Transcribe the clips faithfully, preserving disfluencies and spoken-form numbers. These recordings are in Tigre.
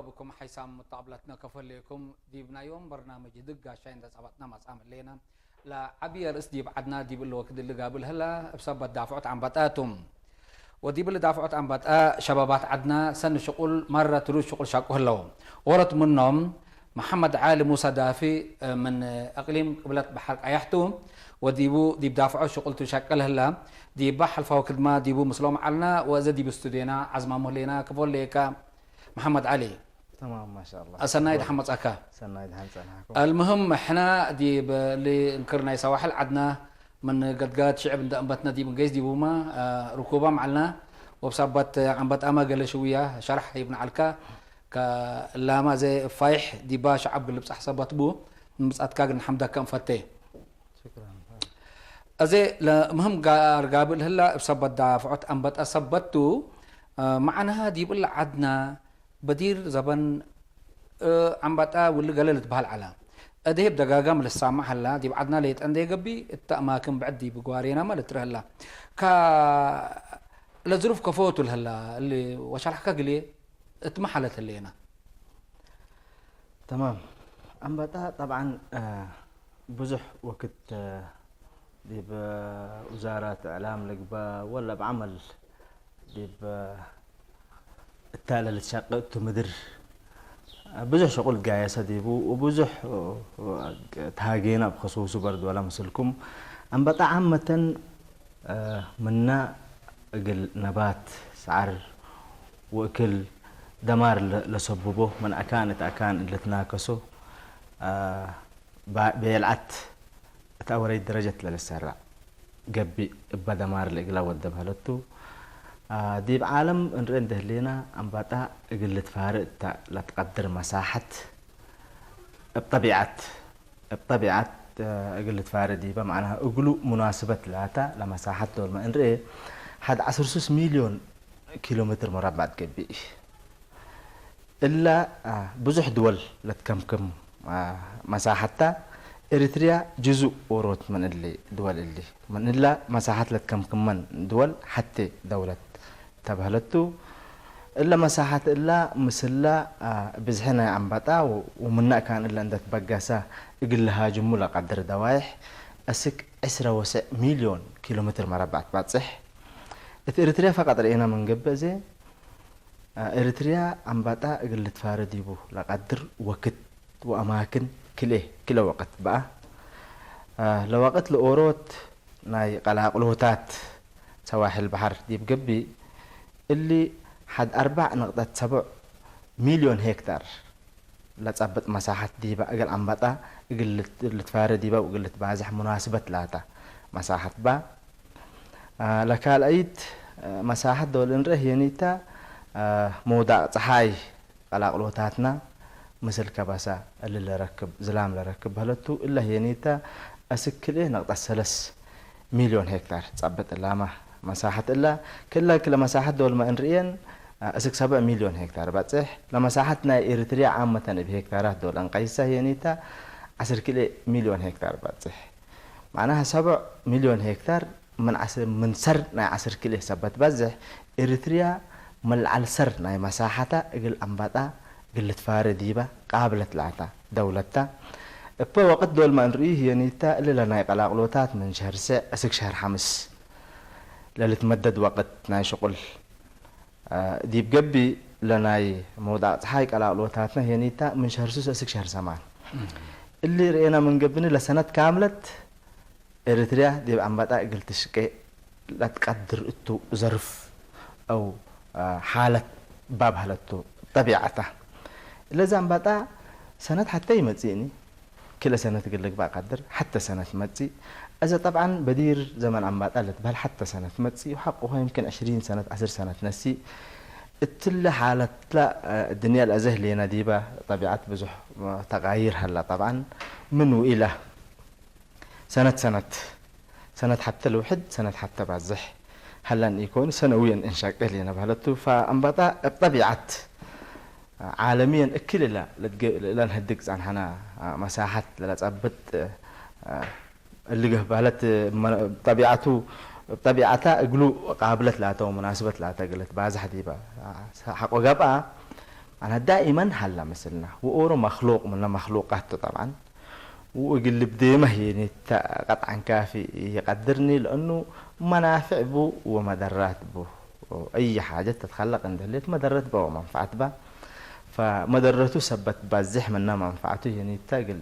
ብኩም ሐይሳም ሙተቀብለትነ ከፎ ህሌኩም፣ ዲብ ናይ ዮም በርናምጅ ህድግ ጋሻይ እንዴ ጸበጥነ መጽአም ህሌነ። ለዐቢ አርእስ ዲብ ዐድና ዲብ እሊ ወክድ እሊ ጋብል ህላ፣ እብ ሰበት ዳፍዖት አንበጣ ቱ። ወዲብ እሊ ዳፍዖት አንበጣ ሸባባት ዐድና ሰኒ ሽቁል መረ ትሩድ ሽቁል ሸቁ ህለው። ዎሮት ምኖም መሐመድ ዓሊ ሙሳ ዳፊ ምን እቅሊም ቅብለት በሐር ቀያሕ ቱ። ወዲቡ ዲብ ዳፍዖት ሽቁል ቱ ሸቅል ህላ። ዲበ ሐልፋዊ ክድመ ዲቡ ምስሎም ዐልነ ወእዘ ዲብ ስቱድዮና ዐዝማሙ ህሌነ። ክፎ ህሌከ መሐመድ ዓሊ። ተማም፣ ማሻአላህ። አሰናይ ደሐን መጽአካ። ሰናይ ደሐን ጸንሐኩም። አልምህም፣ ሕና ዲብ እሊ እንክር ናይ ሰዋሕል ዐድና ምን ገድጋድ ሽዕብ እንደ አንበትነ ዲብ እንገይስ ዲቡመ፣ አ፣ ርኩባም ዐልነ። ወብሰበት አንበጣመ ገሌ ሽውያ ሸርሕ ሀይብነ ዐልከ። ከእላመ አዜ ፋይሕ ዲባ ሸዐብ እግል ልብጸሕ ሰበት ቡ። ንምጽአትካ እግል ንሐምደከ እንፈቴ። ሽክረን። አዜ ለምህም ጋር ጋብል ህላ እብ ሰበት ዳፍዖት አንበጣ ሰበት ቱ፣ አ፣ መዕናሃ ዲብ እለ ዐድና በዲር ዘበን፣ እ፣ አንበጣ ውሊ ገሌ ልትበሀል ዐለ። እዴ እብ ደጋጋም ልሳመዕ ሀላ፣ ዲብ ዐድና ሌጠ እንዴ ገብእ፣ እተ አማክን ብዕድ ዲብ ግዋሬናመ ልትረህ ህላ። ከ-፣ ለዝሩፍ ከፎ ቱ ለህላ፣ እሊ ወሸርሕከ ግሌ እትመ ሐለት ህሌነ። ተማም። አንበጣ ጠብዓን፣ እ፣ ብዙሕ ወክድ፣ እ፣ ዲብ ውዛራት እዕላም ልግበእ ወለ እብ ዐመል ዲብ እተ ለልትሸቄ እቱ ምድር ብዙሕ ሽቁል ትጋየሰ ዲቡ ወብዙሕ ተሃጌነ። እብ ክሱሱ በርድ ወለ ምስልኩም አንበጣ ዓመተን ምነ እግል ነባት፣ ሰዐር ወእክል ደማር ለ-፣ ለሰብቦ ምን አካን እት አካን እት ልትናከሶ አ፣ ባ-፣ ቤልዐት እት አወረይ ደረጀት ለልሰረዕ ገብእ እበ ደማር ለእግላ ወደ በህለቱ። አ፣ ዲብ ዓለም እንርኤ እንዴ ህሌና፣ አንበጣ እግል ልትፋሬ እተ ለትቀድር መሳሐት እብ ጠቢዐት፣ እብ ጠቢዐት፣ አ፣ እግል ልትፋሬ ዲበ፣ መዕናሃ እግሉ ሙናስበት ላታ ለመሳሐት ዶልመ እንርኤ፣ ሐድ ዐስር ሱስ ሚልዮን ኪሎ ሜትር መረባዕ ትገብእ። እላ፣ አ፣ ብዙሕ ድወል ለትከምክም፣ አ፣ መሳሐት ተ፣ ኤሪትርያ ጅዙእ ዎሮት ምን እሊ ድወል እሊ። ምን እላ መሳሐት ለትከምክመን ድወል ሐቴ ደውለት ተበህለት ቱ። እለ መሳሐት እላ ምስላ፣ አ፣ ብዝሒ ናይ አንበጣ ወ-፣ ወምነ አካን እለ እንደ ትበገሰ እግል ለሃጅሙ ለቀድር ደዋይሕ አስክ ዕስረ ወሰዕ ሚልዮን ኪሎ ሜትር መረባዕ ትባጽሕ። እት ኤሪትርያ ፈቀጥ ርኤና ምን ገብእ፣ እዜ ኤሪትርያ አንበጣ እግል ልትፋሬ ዲቡ ለቀድር ወክድ ወአማክን ክልኤ፣ ክለ ወቅት በአ። ለወቅት ለኦሮት ናይ ቀላቅሎታት ሰዋሕል በሐር ዲብ ገብእ፣ እሊ ሐድ አርበዕ ንቅጠት ሰብዕ ሚልዮን ሄክታር ለጸብጥ መሳሐት ዲበ እግል አንበጣ እግል ልት-፣ ልትፋሬ ዲበ ወእግል ልትባዘሕ ሙናስበት ላተ መሳሐት በ። አ፣ ለካልአይት፣ አ፣ መሳሐት ዶል እንርኤ ህየኒተ፣ አ፣ መውዳቅ ጸሓይ ቀላቅሎታትና ምስል ከበሰ እሊ ለረክብ ዝላም ለረክብ በህለቱ፣ እለ ህየኒተ አስክ ክልኤ ነቅጠት ሰለስ ሚልዮን ሄክታር ጸብጥ እላመ መሳሐት እለ። ክለ፣ ክለ መሳሐት ዶልመ እንርእየን፣ አ፣ እስክ ሰብዕ ሚልዮን ሄክታር በጽሕ። ለመሳሐት ናይ ኤሪትርያ ዓመተን እብ ሄክታራት ዶል እንቀይሰ ህየኒተ ዐስር ክልኤ ሚልዮን ሄክታር በጽሕ። መዕናሃ ሰብዕ ሚልዮን ሄክታር ምን ዐስር፣ ምን ሰር ናይ ዐስር ክልኤ ሰበት በዝሕ፣ ኤሪትርያ ምን ለዐል ሰር ናይ መሳሐተ እግል አንበጣ እግል ልትፋሬ ዲበ ቃብለት ላተ ደውለት ተ። እበ ወቅት ዶልመ እንርእዩ ህየኒተ እሊ ለናይ ቀላቅሎታት ምን ሸህር ሴዕ እስክ ሸህር ሐምስ ለልትመደድ ወቅት ናይ ሽቁል አ፣ ዲብ ገብእ ለናይ መውዳቅ ጸሓይ ቀላቅሎታትነ ህየኒተ ምን ሸህር ሱስ እስክ ሸህር ሰማን። እሊ ርኤና ምን ገብእኒ ለሰነት ካምለት ኤሪትርያ ዲብ አንበጣ እግል ትሽቄ ለትቀድር እቱ ዘርፍ አው፣ አ፣ ሓለት ባብ ሀለቱ ጠቢዐተ። ለዘ አንበጣ ሰነት ሐቴ ይመጽእኒ፣ ክለ ሰነት እግል ልግባእ ቀድር፣ ሐተ ሰነት መጽእ። አዜ ጠብዓን በዲር ዘመን አንበጣ ልትበህል ሐተ ሰነት መጽእ፣ ወሐቆ ይምክን ዕሽሪን ሰነት፣ ዐስር ሰነት ነስእ። እትለ ሓለትለ፣ አ፣ እድንያ ለአዜ ህሌነ ዲበ ጠቢዐት ብዙሕ ተቃይር ሀላ። ጠብዓን ምን ወኢለ ሰነት ሰነት፣ ሰነት ሐተ ልውሕድ፣ ሰነት ሐተ ባዝሕ ሀላን ኢኮን፣ ሰነውየን እንሸቄ ህሌነ በህለቱ። ፈአንበጣ እብ ጠቢዐት ዓለምየን እክል እለ ለትገ-፣ ለነህድግ ጸንሐነ መሳሐት ለለጸብጥ፣ እሊ ገህ በህለት መ-፣ ጠቢዐቱ፣ ጠቢዐተ እግሉ ቃብለት ላተ ወመናስበት ላተ እግል ልትባዘሕ ዲበ ሐቆ ገብአ። አነ ዳኢመን ሀላ ምስልና፣ ወኦሮ መክሉቅ ምነ መክሉቃት ቱ ጠብዓን፣ ወእግል ልብዴመ ህዬ ኒተ ቀጥዐን ካፊ ኢቀድርኒ፣ ለእኑ መናፍዕ ቡ ወመደራት ቡ። አይ ሓጀት ተትከለቅ እንደ ህሌት መደረት በ ወመንፈዐት በ። ፈመደረቱ ሰበት ባዜሕ ምነ መንፈዐቱ ህዬ ኒተ እግል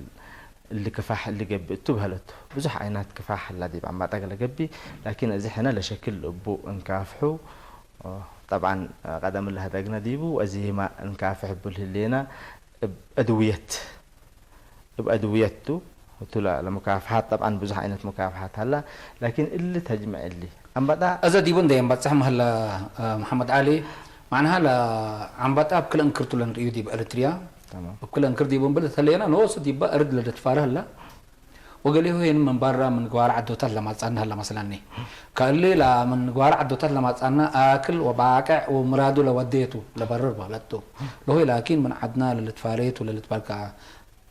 እሊ ክፋሕ እሊ ገብእ እቱ በህለቱ። ብዙሕ ዓይናት ክፋሕ ህላ ዲብ አምባጣ ገለ ገብእ፣ ላኪን እዚ ሕነ ለሸክል እቡ እንካፍሑ። ጠብዓን ቀደም እለ ሀደግነ ዲቡ፣ ወእዚህመ እንካፍሕ እቡ ህሌነ እብ አድውየት፣ እብ አድውየት ቱ፣ እቱ ለ-፣ ለሙካፍሓት፣ ጠብዓን ብዙሕ ዓይነት ሙካፍሓት ሀላ፣ ላኪን እሊ ተጅምዕ እሊ አምባጣ። እዘ ዲቡ እንዴ እንበጽሕ መህለ፣ አ፣ መሐመድ ዐሊ፣ መዕናሃ ለአምባጣ እብ ክል እንክር ቱ ለንርእዩ ዲብ ኤሪትርያ። ተማም። እብ ክል እንክር ዲቡ እምብል ተሌና ኖሱ ዲበ እርድ ለልትፋረ ህላ። ወገሌሁ ሄን ምን በራ ምን ግዋረ ዐዶታት ለማጽአነ ህለ መስለኒ። ከእሊ ለምን ግዋረ ዐዶታት ለማጽአነ አክል ወባቅዕ ወምራዱ ለወዴቱ ለበርር በህለት ቱ። ለሆይ ላኪን ምን ዐድና ለልትፋሬቱ ለልትበልካ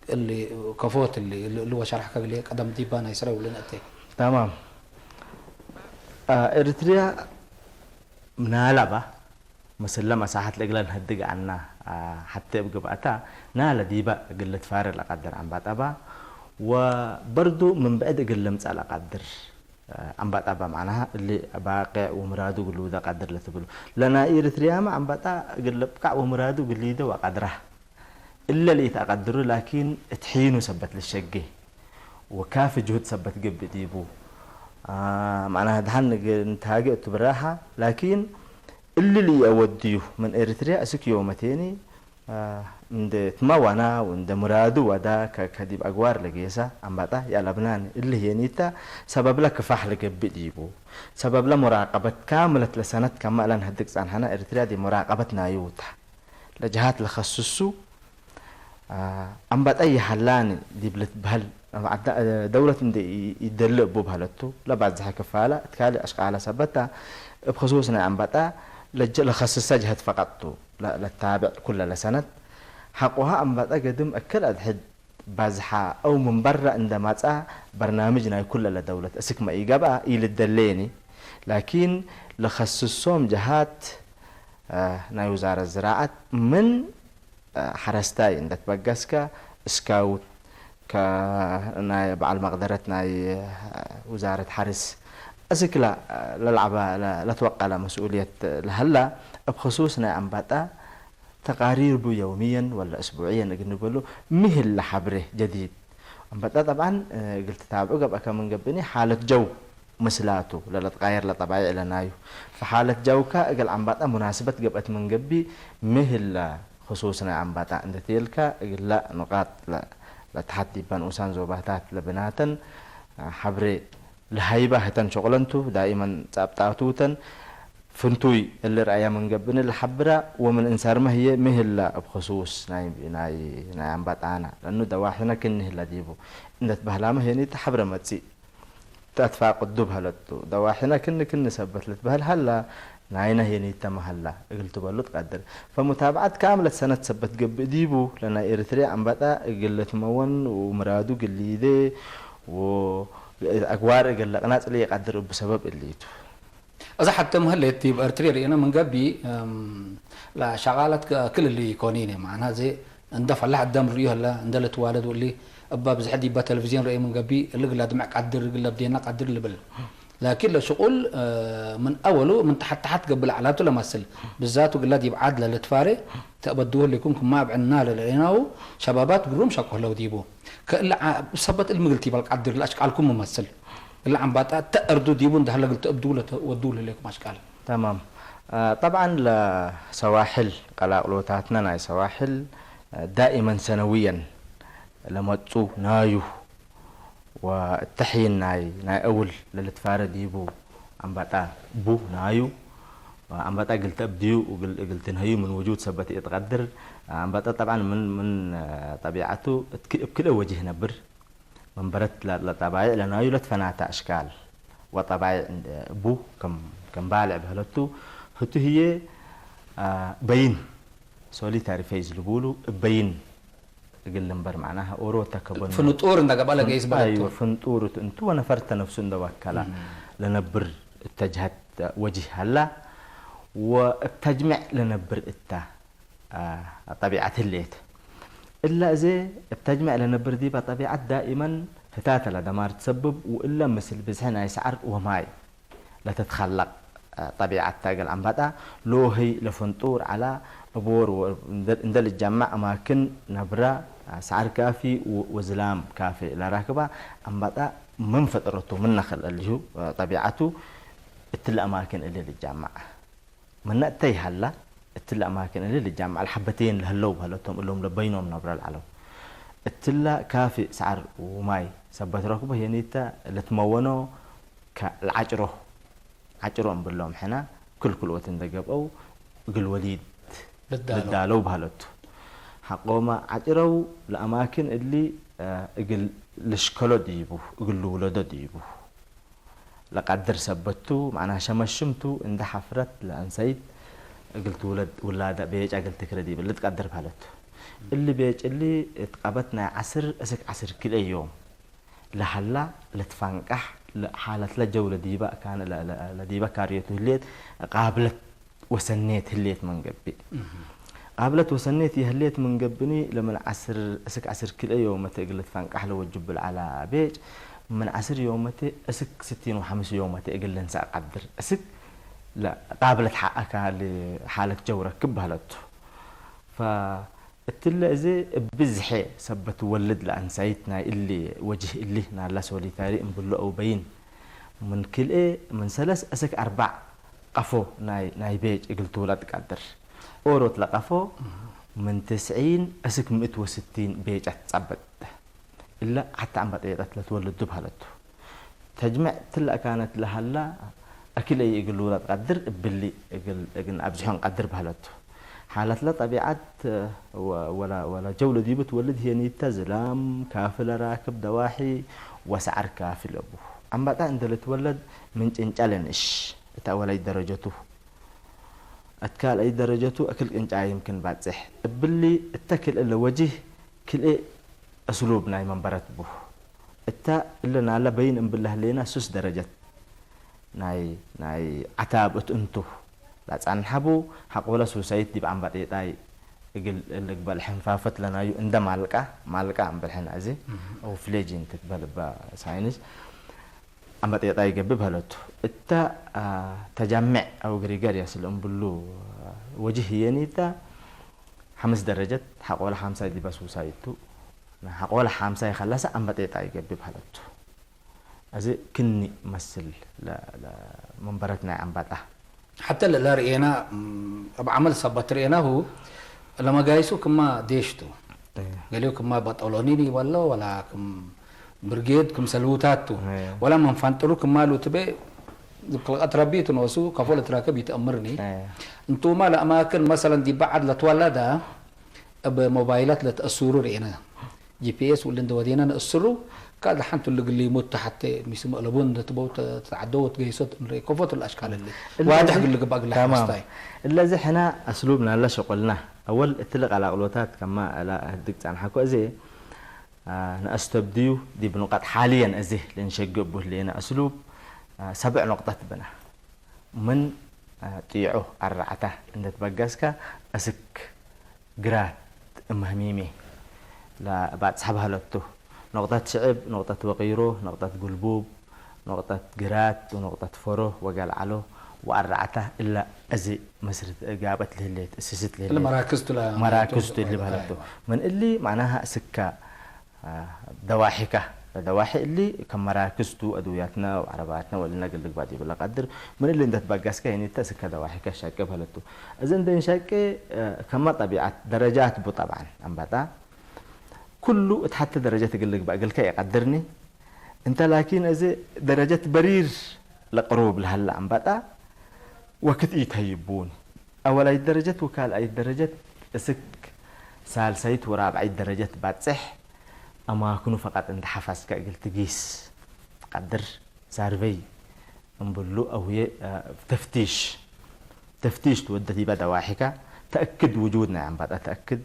እሊ ከፎት እሊ፣ እሊ፣ እሊ ወሸርሐከ እግል ቀደም ዲባ ናይ ስረ ውልን እቴ። ተማም። አ፣ ኤሪትርያ ምናለ በ፣ ምስለ መሳሐት ለእግለ ንሀድግ ዐና፣ አ፣ ሐቴ እብ ግብአታ ናለ ዲበ እግል ልትፋሬ ለቀድር አምባጣ በ፣ ወበርዱ ምን ብዕድ እግል ልምጸእ ለቀድር፣ አ፣ አምባጣ በ። መዕናሃ እሊ ባቄዕ ወምራዱ እግል ልውደ ቀድር ለትብሉ። ለናይ ኤሪትርያመ አምባጣ እግል ልብቃዕ ወምራዱ እግል ሊደ ወቀድራ። እለ ለኢተአቀድሩ ላኪን እት ሒኑ ሰበት ልሸጌ ወካፊ ጅሁድ ሰበት ገብእ ዲቡ። አ፣ መዕናሃ ደሐን እግል ንትሃጌ እቱ ብራሃ፣ ላኪን እሊ ለኢአወድዩ ምን ኤሪትርያ እስክ ዮመቴኒ፣ አ፣ እንዴ ትመወና ወእንዴ ምራዱ ወዳ ከ-፣ ከዲብ አግዋር ለጌሰ አምባጣ ይአለብናኒ። እሊ ህዬ ኒተ ሰበብለ ክፋሕ ለገብእ ዲቡ። ሰበብለ ሙራቀበት ካምለት ለሰነት ከመ እለ ነሀድግ ጸንሐነ። ኤሪትርያ ዲብ ሙራቀበት ናዩ ተ። ለጀሃት ለከስሱ፣ አ፣ አምባጣ ይሀላኒ ዲብ ልትበህል፣ አዳ-፣ ደውለት እንዴ ኢ-፣ ኢደሊ እቡ በህለቱ፣ ለባዝሐ ክፋለ እት ካልእ አሽቃለ ሰበት ተ። እብ ክሱስ ናይ አምባጣ ለጀ-፣ ለከስሰ ጀሀት ፈቀጥ ቱ ለ-፣ ለታብዕ ኩለ ለሰነት። ሐቆሀ አምባጣ ገድም እክል አድሕድ ባዝሐ አው ምን በረ እንደ መጽአ በርናምጅ ናይ ኩለ ለደውለት እስክ መ ኢገብአ ኢልደሌኒ። ላኪን ለከስሶም ጀሃት፣ አ፣ ናይ ውዛረት ዝራዐት ምን ሐረስታይ እንዴ ትበገስከ፣ ስካውት፣ ከናይ በዐል መቅደረት ናይ ውዛረት ሐርስ፣ አስክለ ለለዐበ፣ ለ-፣ ለትወቀለ መስኡልየት ለሀላ፣ እብ ክሱስ ናይ አምባጣ ተቃሪር ቡ የውምየን ወለ እስቡዕየን እግል ንበሉ፣ ሚ ህለ ሐብሬ ጀዲድ? አምባጣ ጠብዓን እግል ትታብዑ ገብአከ ምን ገብእኒ፣ ሓለት ጀው፣ ምስላቱ ለልትቃየር ለጠባይዕ ለናዩ። ፈሓለት ጃውካ እግል አምባጣ ሙናስበት ገብአት ምን ገብእ፣ ሚ ህለ ክሱስ ናይ አምባጣ እንዴ ቴልካ፣ እግለ ኑቃጥ ለ-፣ ለተሐት ዲበ ንኡሳን ዞባታት ለብናተን ሐብሬ ለሀይባ ህተን ሸቁለን ቱ፣ ዳኢመን ጸብጣቱ ተን። ፍንቱይ እሊ ረአየ ምን ገብእኒ ለሐብራ ወምን እንሰርመ ህዬ ሚ ህለ እብ ክሱስ ናይ፣ ናይ፣ ናይ አምባጣና፣ ለእኑ ደዋሒነ ክኒ ህለ ዲቡ እንዴ ትበህላመ ህዬ ኒተ ሐብረ መጽእ። ተአትፋቅዱ በህለት ቱ። ደዋሒነ ክኒ ክኒ ሰበት ልትበህል ሀላ፣ ናይነ ህዬ ኒተመ ሀላ እግል ትበሉ ትቀድር። ፈሙታብዐት ካምለት ሰነት ሰበት ገብእ ዲቡ፣ ለናይ ኤሪትርያ አምባጣ እግል ልትመወን ወምራዱ እግል ሊዴ ወአግዋር እግል ለቅናጽ ለኢቀድር እቡ ሰበብ እሊ ቱ። እዘ ሐቴ መህሌት ዲብ ኤሪትርየ ርኤነ ምን ገብእ፣ እም፣ ለሸቃለት ክል እሊ ኢኮኒነ፣ መዕናሃ ዘ እንደ ፈላሕ አዳም ርእዩ ህለ፣ እንደ ልትዋለድ ወእሊ እበ ብዝሐ ዲበ ቴሌቪዝዮን ረኤ ምን ገብእ፣ እሊ እግል አድምዕ ቀድር፣ እግል ለብዴና ቀድር ልብል። ላኪን ለሽቁል፣ እ፣ ምን አወሉ ምን ተሐት ተሐት ገብእ ለዐላቱ ለመስል። ብዛቱ እግለ ዲብ ዐድ ለልትፋሬ ተአበድዉ ህሌኩም ክማ እብ ዕና ለለአሌናሁ ሸባባት ግሩም ሸቁ ህለው ዲቡ። ከእለ ዐ-፣ ሰበት እሊ ምግል ቲበል ቀድር ለአሽቃልኩም መመስል። እለ ዐምባጣ እተ አርዱ ዲቡ እንደ ሀለ እግል ተአብድዉ ለተወድዉ ለህሌኩም አሽቃል። ተማም። አ፣ ጠብዓን ለሰዋሕል ቀላቅሎታትነ ናይ ሰዋሕል፣ አ፣ ዳኢመን ሰነውየን ለመጹ ናዩ ወእተ ሒን ናይ፣ ናይ አውል ለልትፋረ ዲቡ አምባጣ ቡ ናዩ። አምባጣ እግል ተአብድዩ እግል፣ እግል ትንሀዩ ምን ውጁድ ሰበት ኢትቀድር። አምባጣ ጠብዓን ምን፣ ምን ጠቢዐቱ እት ክ-፣ እብ ክልኤ ወጅህ ነብር። መንበረት ለ-፣ ለጠባይዕ ለናዩ ለትፈናተ አሽካል ወጠባይዕ እንደ ቡ ከም፣ ከም ባልዕ በህለቱ፣ ህቱ ህዬ፣ አ፣ በይን ሶሊታሪ ፌዝ ልቡሉ እበይን እግል ልንበር፣ መዕናሃ ኦሮተ ከበኑ ፍንጡር እንደ ገብአ ፍን-፣ ለገይስ በለቱ። አይወ፣ ፍንጡር እት እንቱ ወነፈርተ ነፍሱ እንደ ወከላ እም። ለነብር እተ ጀሀት ወጅህ ሀላ ወእብ ተጅሚዕ ለነብር እተ አ፣ ጠቢዐት ህሌት። እለ እዜ እብ ተጅመዕ ለነብር ዲበ ጠቢዐት ዳኢመን ህታተ ለደማር ትሰብብ፣ ወእለ ምስል ብዝሒ ናይ ሰዐር ወማይ ለትትከለቅ፣ አ፣ ጠቢዐት ተ እግል አንበጣ ሎህይ ለፍንጡር ዐላ፣ እቦር ወ-፣ እንደ፣ እንደ ልጀመዕ አማክን ነብረ፣ አ፣ ሰዐር ካፊ ወ-፣ ወዝላም ካፊ ለራክበ አንበጣ ምን ፍጥረቱ ምን ነክል እሊሁ፣ አ፣ ጠቢዐቱ እትለ አማክን እሊ ልጀመዕ። ምነ እተይ ሀላ፣ እትለ አማክን እሊ ልጃምዕ ለሐበቴን ለህለው በህለቶም እሎም ለበይኖም ነብረ ለዐለው። እትለ ካፊ ሰዐር ወማይ ሰበት ረክቦ ህዬኒተ ልትመወኖ ከ-፣ ለዐጭሮ፣ ዐጭሮ እምብሎም ሕነ ክል ክልኦት እንደ ገብአው እግል ወሊድ ልዳለው። ልዳለው በህለቱ። ሐቆመ ዐጭረው ለአማክን እሊ፣ አ፣ እግል ልሽከሎ ዲቡ፣ እግል ልውለዶ ዲቡ። ለቀድር ሰበት ቱ፣ መዕናህ ሸመሽም ቱ፣ እንደ ሐፍረት ለአንሰይት እግል ትውለድ ውላደ ቤጨ እግል ትክረ ዲብ ልትቀድር በህለት ቱ። እሊ ቤጭ እሊ እት ቀበት ናይ ዐስር እስክ ዐስር ክልኤ ዮም ለሀላ ልትፈንቀሕ፣ ለሓለትለ ጀው ለዲበ ካን ለ-፣ ለ-፣ ለዲበ ካርዮቱ ህሌት ቃብለት ወሰኔት ህሌት ምን ገብእ። እህ። ቃብለት ወሰኔት ይህሌት ምን ገብእኒ፣ ለምን ዐስር እስክ ዐስር ክልኤ ዮመተ እግል ልትፈንቀሕ ለወጅብ ለዐለ ቤጭ፣ ምን ዐስር ዮመተ እስክ ስቲን ወሐምስ ዮመተ እግል ልንሰእ ቀድር። እስክ ለቃብለት ሐ-፣ አካል ሓለት ጀው ረክብ በህለቱ። ፈእትለ እዜ እብ ብዝሐ ሰበት ወልድ ለአንሳይት ናይ እሊ ወጅህ እሊ ናላ ሶሊታሪ እምብሎ አው በይን ምን ክልኤ ምን ሰለስ እስክ አርበዕ ቀፎ ናይ፣ ናይ ቤጭ እግል ትውለድ ቀድር። ኦሮት ለቀፎ ምን ትስዒን እስክ ምእት ወስቲን ቤጨት ጸብጥ። እለ ሐተ አንበጤጠት ለትወልድ ቱ በህለት ቱ። ተጅመዕ ትለ አካነት ለሀላ አክል አይ እግል ልውለድ ቀድር እብሊ እግል፣ እግል አብዝሖን ቀድር በህለት ቱ። ሓለትለ ጠቢዐት ወ-፣ ወለ፣ ወለ ጀው ለዲቡ ትወልድ ህዬ ኒተ ዝላም ካፊ ለራክብ ደዋሒ ወሰዐር ካፊ ለቡ። አንበጣ እንደ ልትወለድ ምን ጭንጫ ለንእሽ እት አወላይት ደረጀቱ። እት ካልአይት ደረጀቱ እክል ቅንጫ ይምክን ባጽሕ። እብሊ እተ ክልኤ ለወጅህ ክልኤ እስሉብ ናይ መንበረት ቡ። እተ እለ ናለ በይን እምብለ ህሌነ ሱስ ደረጀት ናይ፣ ናይ ዐታብ እት እንቱ ለጸንሐ ቡ። ሐቆለ ሱሳይት ዲብ አንበጤጣይ እግል ልግበእ ለሕንፋፈት ለናዩ እንደ ማልቃ፣ ማልቃ እምብል ሕነ እዚ፣ እህ። አው ፍሌጂን ትትበል እበ ሳይንስ። አንበጤጣይ ገብእ በህለቱ። እተ፣ አ፣ ተጃሜዕ አው ግሪገርየስ ለእምብሉ ወጅህ ህዬ ኒተ ሐምስ ደረጀት ሐቆለ ሐምሳይ ዲበ ሱሳይቱ። ሐቆለ ሐምሳይ ከለሰ አንበጤጣይ ገብእ በህለቱ። እዚ ክኒ መስል ለ-፣ ለመንበረት ናይ አንበጣ። ሐተ ለእለ ርኤና፣ እም፣ እብ ዐመል ሰበት ርኤናሁ፣ ለመጋይሱ ክማ ዴሽ ቱ። እህ። ገሌው ክማ በጠሎኒን ይበሎ፣ ወላ ክም ብርጌድ፣ ክም ሰልውታት ቱ። እህ። ወላ መንፋንጥሩ ክማሉ ትቤ፣ ክልቀት ረቢ ትኖሱ፣ ከፎ ልትራከብ ይትአምርኒ። እህ። እንቱማ ለአማክን መሰለን ዲብ በዐድ ለትወለደ፣ እብ ሞባይላት ለትአሱሩ ርኤነ። ጂ ፒ ኤስ ውል እንደ ወዴነ ነእስሩ፣ ካድ ለሐንቱ እሊ ግሊሙት ተሐቴ ሚስም አለቡን እንደ ትበው ተ-፣ ተትዐደው ወትገይሶት እንሬ። ከፎት ለአሽካል እሊ እለ ዋድሕ እዚ እግል ልግባእ እግል ተማም። ሐመስታይ። እለ እዚ ሕነ አስሉብ ናለ ሸቁልና። አወል እትሊ ቀላቅሎታት ከማ እላ ህድግ ጸንሐኮ እዚ፣ አ፣ ነአስተብድዩ ዲብ ኑቀጥ ሓልየን እዚ ልንሸግእ እቡ ህሌነ አስሉብ፣ አ፣ ሰብዕ ኑቅጠት ብነ። ምን፣ አ፣ ጢዖ አርዐተ እንዴ ትበገስከ፣ እስክ ግራት እም ህሚሜ ለባጽሕ በህለት ቱ። ኖቅጠት ሽዕብ፣ ኖቅጠት ወቂሮ፣ ኖቅጠት ጉልቡብ፣ ኖቅጠት ግራት ወኖቅጠት ፈሮ ወገልዓሎ ወአርዐተ እለ እዚ ምስል ጋብአት ለህሌት፣ እስስት እለ ለህሌት መራክዝ ቱ ለ-፣ መራክዝ ቱ እሊ በህለት ቱ። አይዋ። ምን እሊ መዕናሃ እስከ አ፣ ደዋሒከ። ደዋሒ እሊ ከም መራክዝ ቱ፣ አድውያትነ ወዐረባትነ ወእልነ እግል ልግባእ ዲብለ ቀድር። ምን እሊ እንዴ ትበገስከ ህኒተ እስከ ደዋሒከ ሸቄ በህለት ቱ። እዚ እንዴ እንሸቄ፣ አ፣ ከመ ጠቢዐት ደረጃት ቡ ጠብዓን። አንበጣ ኩሉ እት ሐቲ ደረጀት እግል ልግባእ እግልከ ኢቀድርኒ። እንተ ላኪን እዚ ደረጀት በሪር ለቅሩብ ለሀለ አንበጣ ወክድ ኢተህይቡኒ። አወላይት ደረጀት ወካልአይት ደረጀት እስክ ሳልሳይት ወራብዓይት ደረጀት ባጽሕ፣ አማክኑ ፈቀጥ እንዴ ሐፈዝከ እግል ትጊስ ትቀድር። ሳርቬይ እምብሉ አውዬ፣ አ፣ ተፍቲሽ፣ ተፍቲሽ ትወደ ዲበ ደዋሒከ፣ ተአክድ ውጁድ ናይ አንበጣ ተአክድ፣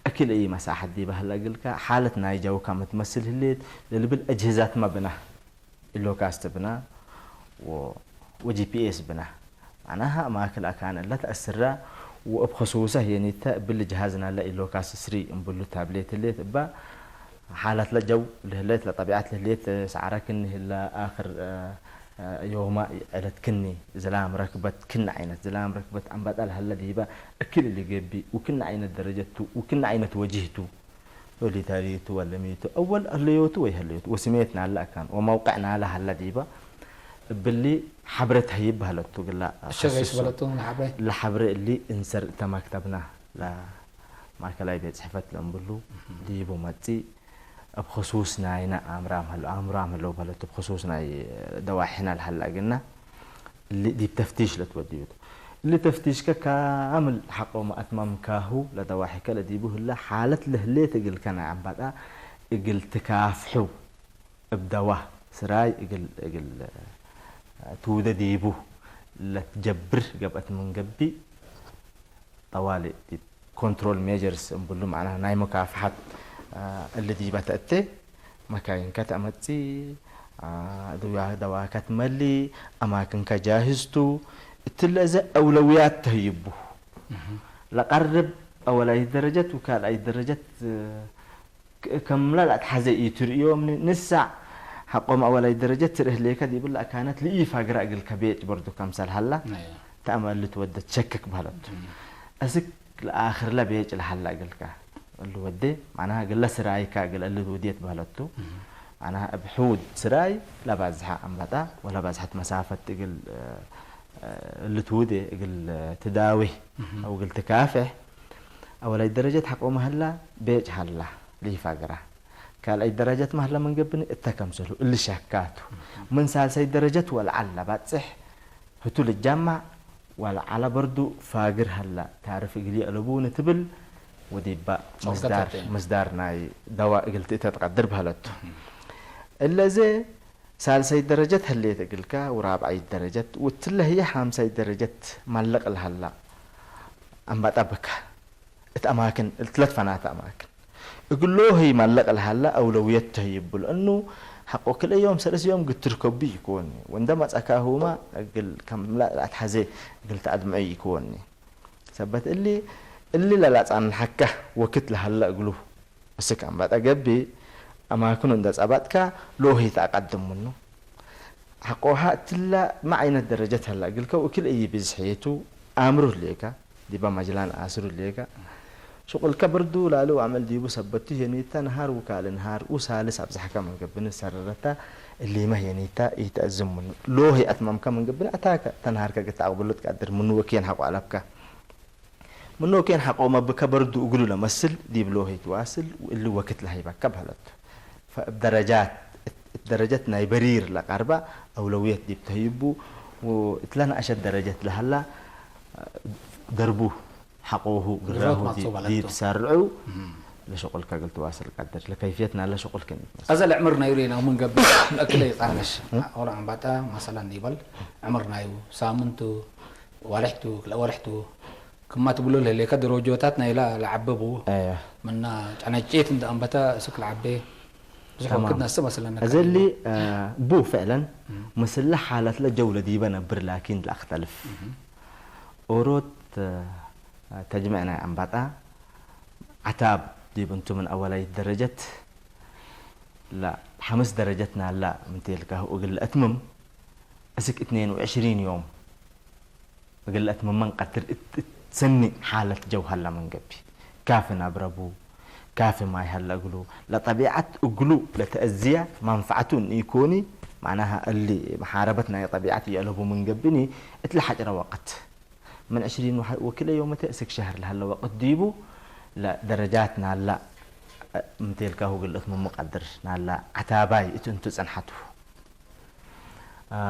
አክል አይ መሳሐት ዲበ ህለ እግልከ፣ ሓለት ናይ ጀውከ ምትመስል ህሌት ለልብል አጅህዛትመ ብነ። ኢሎካስት ብነ ወ-፣ ወጂ ፒ ኤስ ብነ። መዕናሃ አማክል አካን እለ ተአስረ ወእብ ክሱሰ ህዬኒተ እብሊ ጀሃዝ ናለ ኢሎካስ ስሪ እምብሉ ታብሌት ህሌት እበ ሓለትለ ጀው ለህሌት ለጠቢዐት ለህሌት ሰዓረ ክኒ ህለ አክር ዮመ ዐለት ክኒ ዝላም ረክበት ክኒ ዐይነት ዝላም ረክበት አንበጣ ለሀለ ዲበ እክል እሊ ገብእ ወክኒ ዐይነት ደረጀት ቱ ወክኒ ዐይነት ወጅህ ቱ። ሶሊዳሪቱ ወለሚቱ አወል ህለዮቱ ወይ ህለዮቱ ወስሜት ናለ አካን ወመውቀዕ ናለ ሀለ ዲበ እብሊ ሐብረ ተህይብ በህለቱ ግላ እሸ ገይስ አክስሶ በለቱ ለሐብረ ለሐብረ እሊ እንሰር እተ መክተብና ለማእከላይ ቤት ጽሕፈት ለእምብሉ ዲቡ መጽእ እብ ክሱስ ናይነ አምራም ህለው አምራም ህለው በህለቱ እብ ክሱስ ናይ ደዋሒና ለሀለ እግልነ እሊ ዲብ ተፍቲሽ ለትወድዩ ቱ። እሊ ተፍቲሽከ ካምል ሐቆመ አትመምካሁ ለደዋሒከ ለዲቡ ህለ ሓለት ለህሌት እግልከ ናይ አንበጣ እግል ትካፍሑ እብ ደዋ ስራይ እግል እግል ትውደ ዲቡ ለትጀብር ገብአት ምን ገብእ ጠዋሊ ዲብ ኮንትሮል ሜጀርስ እምብሉ፣ መዕናህ ናይ መካፍሐት እሊ ዲበ ተእቴ፣ መካይንከ ተአመጽእ፣ ደዋ-፣ ደዋከ ትመልእ፣ አማክንከ ጃህዝ ቱ፣ እትለ እዘ አውለውያት ተህይቡ። እህ። ለቀርብ አወላይት ደረጀት ወካልአይት ደረጀት ክ-፣ ክምለ ለአትሐዜ ኢትርእዮም ን-፣ ንሳዕ ሐቆም አወላይ ደረጀት ትርህ ሌከ ዲብለ አካነት ለኢፋግረ እግልከ ቤጭ በርዱ ከምሰል ሀላ አየ። ተአመ እሊ ትወደት ሸክክ በህለቱ። እም። እስክ ለአክርለ ቤጭ ለሀላ እግልከ እሊ ወዴ፣ መዕናሃ እግለ ስራይከ እግል እሊ ውዴት በህለቱ። እም። መዕናሃ እብ ሕውድ ስራይ ለባዝሐ አንበጣ ወለባዝሐት መሳፈት እግል፣ እ፣ እሊ ትውዴ እግል ትዳዌ እም። አው እግል ትካፍሕ አወላይ ደረጀት ሐቆመ ሀላ ቤጭ ሀላ። ለኢፋግራ። ካልአይ ደረጀት ማህለ ምን ገብኒ እተ ከምሰልሁ እሊ ሸካቱ። ምን ሳልሳይ ደረጀት ወለዐል ለባጽሕ ህቱ ልጃማዕ ወለዐለ በርዱ ፋግር ሀላ ታርፍ እግል ይአለቡኒ ትብል ወዲባ ጾምከ ምስዳር፣ ተቴ። ምስዳር ናይ ደዋ እግል ትእተ ትቀድር በህለቱ። እለዜ ሳልሳይ ደረጀት ህሌት እግልከ ወራብዓይ ደረጀት ወእትለ ህዬ ሓምሳይ ደረጀት ማለቅ ለሀላ አንበጣ ብከ። እት አማክን፣ እት ለትፈናተ አማክን። እግሎ ህይ ማለቅ ለሀለ አውለውየት ተህይቡ፣ ለእኑ ሐቆ ክልኤ ዮም ሰለስ ዮም ግትር ከቡ ኢኮኒ፣ ወእንደ መጸካሁመ እግል ከምለ ለአትሐዜ እግል ተአድምዖ ኢኮኒ። ሰበት እሊ፣ እሊ ለለአጻንሐከ ወክት ለሀለ እግሉ፣ እስክ አንበጠ ገብእ፣ አማክኑ እንደ ጸበጥከ ሎህይ ተአቀድም ምኑ። ሐቆሀ እትለ ሚ ዐይነት ደረጀት ሀለ እግልከ ወእክል እይ ብዝሕየቱ አምሩ ህሌከ፣ ዲበ መጅላን አስሩ ህሌከ። ሽቁልከ ብርዱ ላሊ ወአመል ዲቡ ሰበቱ ህዬኒተ ነሃር ውካል ነሃር ውሳልስ አብዝሐከ ምን ገብኒ ሰረረተ እሊመ ህዬኒተ ኢተአዝም ምኑ። ሎህይ አትመምከ ምን ገብኒ አታከ ተነሃርከ እግል ተአቅብሉ ትቀድር ምኑ ወኬን ሐቆ አለብከ። ምኑ ወኬን ሐቆመ ብከ በርዱ እግሉ ለመስል ዲብ ሎህይ ትዋስል ወእሊ ወክት ለሀይበከ በህለቱ። ፈእብ ደረጃት፣ እት ደረጀት ናይ በሪር ለቀርበ አውለውየት ዲብ ተህይቡ ወእትለ ነአሸት ደረጀት ለሀላ ደርቡ ሐቆሁ ግራሁ ግራሁ ማጽኦ ዲ-፣ በለቱ። ዲብ ሰርዑ እም። ለሸቁልከ እግል ትዋስል ቀድር። ለከይፍየት ናለ ሸቁልክን ኢትመስል። አዘ ለዕምር ናዩ ሬናሁ ምን ገብእ ለእክለ ይቃለሽ። እም። ኦሮ አንባጣ መሰለን ይበል ዕምር ናዩ ሳምንቱ ወርሕቱ፣ ክልኤ ወርሕቱ፣ ክማ ትብሎ ለህሌከ ደረጆታት ናይላ ለዐበቡ። አየ። ምና ጨነጭት እንደ አንበተ እስክ ለዐቤ ብዙሕ ተማም። ወክድ ነስእ መስለነ እዘሊ፣ ከ-፣ አ፣ ቡ ፍዕለን እም። ምስለ ሓለትለ ጀው ለዲበ ነብር ላኪን ለአክተልፍ። እም። ኦሮት፣ አ፣ ተጅመዕ ናይ አንባጣ ዐታብ ዲብ እንቱ ምን አወላይት ደረጀት ለሐምስ ደረጀት ናላ ምንቴልካሁ እግል ለአትምም እስክ እትኔን ወዕሽሪን ዮም። እግል ለአትምመን ቀድር እት፣ እት ሰኒ ሓለት ጀው ሀለ ምን ገብእ፣ ካፊ ናብረ ቡ፣ ካፊ ማይ ሀለ እግሉ፣ ለጠቢዐት እግሉ ለተአዝየ መንፈዐቱ እንኢኮኒ፣ መዕናሃ እሊ መሓረበት ናይ ጠቢዐት ይአለቡ ምን ገብእኒ፣ እትለ ሐጭረ ወቅት፣ ምን ዕሽሪን ወሐ-፣ ወክልኤ ዮመተ እስክ ሸህር ለሀለ ወቅት ዲቡ፣ ለደረጃት ናላ፣ ምቴልካሁ እግል ለአትምሙ ቀድር ናላ ዐታባይ እት እንቱ ጽንሐቱ። አ፣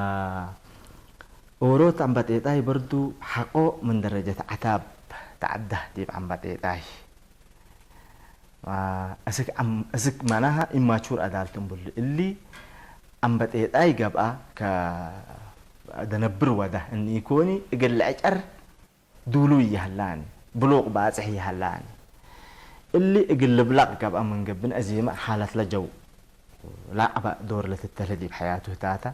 ኦሮት አንበጤጣይ በርዱ ሐቆ ምን ደረጀት ዐታብ ተዐደህ ዲብ አንበጤጣይ። አ፣ እስክ አም-፣ እስክ መናሃ ኢማቹር አዳልት እምብሉ እሊ አንበጤጣይ ገብአ ከደነብር ወደ እንኢኮኒ እግል ለዕጨር ዱሉይ ይሀላኒ፣ ብሉቅ ባጽሕ ይሀላኒ። እሊ እግል ልብለቅ ገብአ ምን ገብእ አዜመ ሓለትለ ጀው ለአቅበእ ዶር ለትተልህ ዲብ ሐያቱ ህታተ።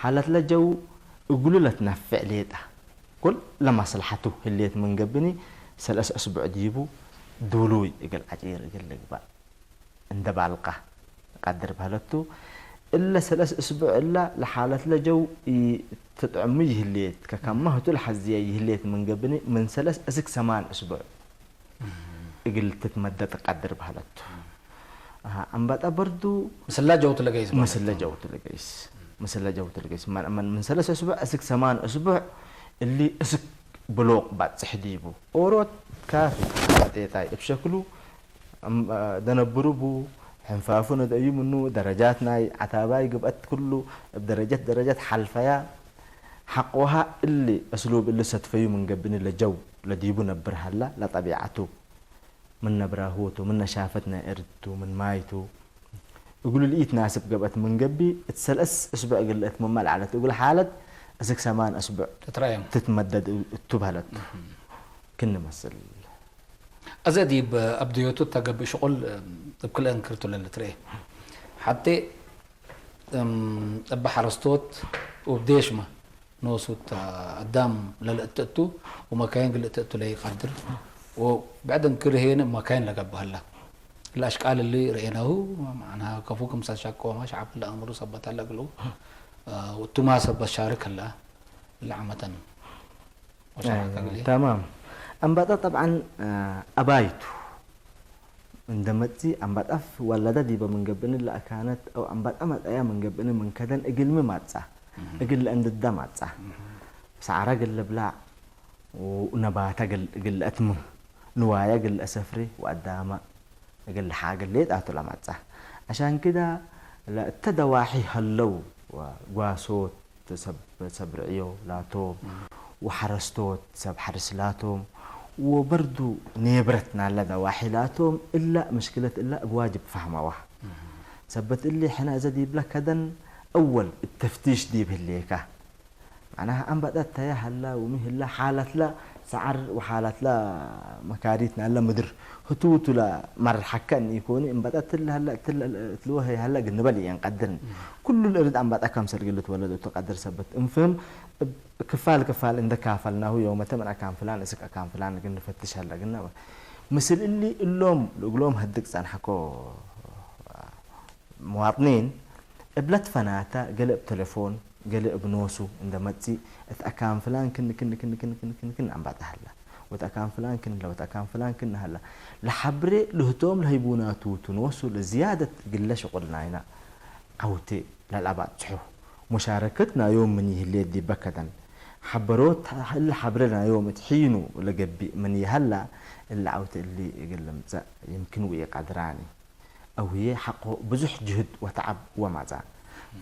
ሓለትለ ጀው እግሉ ለትነፍዕ ሌጠ። ኩል ለመስለሐቱ ህሌት ምን ገብኒ፣ ሰለስ እስቡዕ ዲቡ ዱሉይ እግል ዐጪር እግል ልግበእ እንደ ባልቃ ቀድር በህለቱ። እለ ሰለስ እስቡዕ እላ ለሓለትለ ጀው ኢትጥዕሙ ይህሌት፣ ከከመ ህቱ ለሐዝየ ይህሌት ምን ገብኒ፣ ምን ሰለስ እስክ ሰማን እስቡዕ እግል ትትመደድ ቀድር በህለቱ። አሃ፣ አንበጣ በርዱ ምስላ ጀውት ለገይስ ምስለ በህለቱ። ጀውት ለገይስ፣ ምስለ ጀውት ለገይስ። መን፣ መን፣ ምን ሰለስ እስቡዕ እስክ ሰማን እስቡዕ እሊ እስክ ብሎቅ ባጽሕ ዲቡ። ኦሮት ካፊ ቀጤጣይ እብ ሸክሉ እም፣ ደነብሩ ቡ፣ ሕንፋፉ ነደዩ ምኑ፣ ደረጃት ናይ ዐታባይ ግብአት ኩሉ እብ ደረጀት ደረጀት ሐልፈያ። ሐቆሃ እሊ እስሉብ እሊ ሰትፈዩ ምን ገብኒ ለጀው ለዲቡ ነብር ሀላ ለጠቢዐቱ። ምን ነብራሁ ቱ፣ ምን ነሻፈት ናይ እርድ ቱ፣ ምን ማይ ቱ፣ እግሉ ለኢትናስብ ገብአት ምን ገብእ፣ እት ሰለስ እስቡዕ እግል ለአትምመ ለዐለት እግል ሓለት፣ እስክ ሰማን እስቡዕ ትትረአየም። ትትመደድ እቱ በህለት። እህ። ክኒ መስል። አዜ ዲብ አብድዮቱ እተ ገብእ ሽቁል እብ ክልኤ እንክርቱ ለልትርኤ። ሐቴ እም፣ እበ ሐረስቶት ወእብ ዴሽመ ኖሱ እተ አዳም ለልእትእቱ ወመካይን እግል ልእትእቱ ለኢቀድር ወብዕድ እንክር ህዬ እብ መካይን ለገብእ ሀለ። እለ አሽቃል እሊ ረኤናሁ፣ መዕናሃ ከፉ ክምሰል ሸቆመ ሸዐብ ለአምሩ ሰበት ሀለ እግሉ፣ እ፣ ወእቱማ ሰበት ሻርክ ሀለ። እለ ዓመተን ወሸራከ እግልዬ። ተማም። አንበጣ ጠብዐን፣ እ፣ አባይቱ። እንደ መጽኢ አንበጣ ወለደ ዲበ ምን ገብእኒ ለአካነት አው አንበጣ መጽአያ ምን ገብእኒ ምን ከደን እግልሚ ማጽአ፣ እህ። እግል ለእንድዳ ማጽአ። እህ። ሰዐረ እግል ልብላዕ ወነባተ እግል፣ እግል ለአትምም፣ ንዋየ እግል ለአሰፍሬ ወአዳመ እግል ለሓግል ሌጣቱ ለማጽአ። አሻን ክዳ ለእተ ደዋሒ ሀለው ወጓሶት ሰብ፣ ሰብ ርዕዮ ላቶም፣ እም። ወሐረስቶት ሰብ ሐርስ ላቶም፣ ወበርዱ ኔብረት ናለ ደዋሒ ላቶም፣ እላ ምሽክለት እላ እብ ዋጅብ ፈህመዋ። እም። ሰበት እሊ ሕነ እዘ ዲብለ ከደን አወል እት ተፍቲሽ ዲብ ህሌከ። መዕናሃ አንበጣ ተየ ሀላ ወሚ ህላ ሓለትለ ሰዐር ወሓለትለ መካሪት ናለ ምድር ህቱ ቱ ለመርሐከ እኒ ኢኮኒ፣ እንበጠ እትለ ሀለ፣ እትለ፣ እትለ ወሀይ ሀለ እግል ንበል ኢንቀድርን። እም። ኩሉ ለእርድ አንበጣ ከምሰል እግል ልትወለድ እቱ ቀድር ሰበት እንፍህም። እብ ክፋል ክፋል እንደ ካፈልናሁ፣ ዮመተ ምን አካን ፍላን እስክ አካን ፍላን እግል ንፈትሽ ሀለ እግል ነበ። ምስል እሊ እሎም ለእግሎም ህድግ ጸንሐኮ መዋጥኒን እብ ለትፈናተ፣ ገሌ እብ ቴሌፎን፣ ገሌ እብ ኖሱ እንደ መጽእ፣ እት አካን ፍላን ክን፣ ክን፣ ክን አንባጣ ሀላ፣ ወእት አካን ፍላን ክን ሀላ፣ ወእት አካን ፍላን ክን ሀላ፣ ለሐብሬ ለህቶም ለህይቡናቱ ቱ ኖሱ ለዝያደት እግለ ሽቁል ናይና ዐውቴ ለለአባጽሑ፣ ሙሻረከት ናዮም ምን ይህሌት ዲበ ከደን፣ ሐበሮት እለ ሐብሬ ናዮም እት ሒኑ ለገብእ ምን ይሀላ፣ እለ ዐውቴ እሊ እግል ልምጸእ ይምክን ወኢቀድራኒ። አው ህዬ ሐቆ ብዙሕ ጅህድ ወተዐብ ወማጽአ።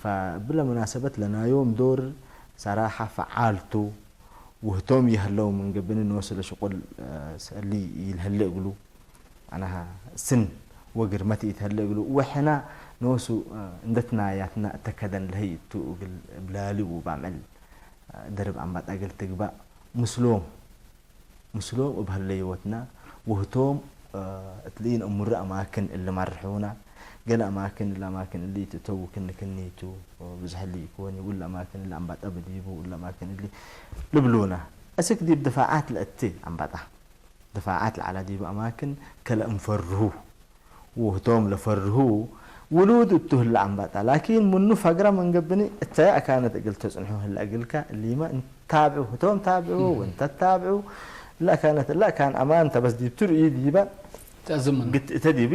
ፈእብለ ሙናሰበት ለናዮም ዶር ሰራሐ ፈዓል ቱ፣ ወህቶም ይሀለው ምን ገብእኒ ኖሱ ለሽቁል፣ እ፣ ሰሊ ይልሀሌ እግሉ፣ አናሃ ስን ወግርመት ኢትሀሌ እግሉ፣ ወሕና ኖሱ፣ እ፣ እንደ ትናያትና እተ ከደን ለህይ እቱ እግል ብላሊ ውባምዕል፣ እ፣ ደርብ አንባጣ እግል ትግባእ ምስሎም። ምስሎም እብ ሀለዮትና ወህቶም፣ እ፣ እት ለኢነአምሩ አማክን እሊ መርሑና። ገሌ አማክን፣ እሊ አማክን እሊ ኢትእተው ክን ክኒቱ፣ እ፣ ብዝሕ እሊ ኢኮኒ፣ ወእሊ አማክን እሊ አንባጣ በዲቡ፣ ወእሊ አማክን እሊ ልብሉና። እስክ ዲብ ድፋዓት ለእቲ አንባጣ፣ ድፋዓት ለዐለ ዲቡ አማክን ከለእንፈርሁ። ወህቶም ለፈርሁ ውሉድ እቱ ህለ አንባጣ። ላኪን ምኑ ፈግረ ምን ገብኒ፣ እተየ አካነት እግል ተጽንሑ ህለ እግልከ፣ እሊመ እንታብዑ፣ ህቶም ታብዑ፣ እም። ወእንተ ታብዑ፣ እለ አካነት፣ እለ አካን አማን ተ በስ ዲብ ትርእዩ ዲበ ተአዝም ምኑ። ግት እተ ዲቢ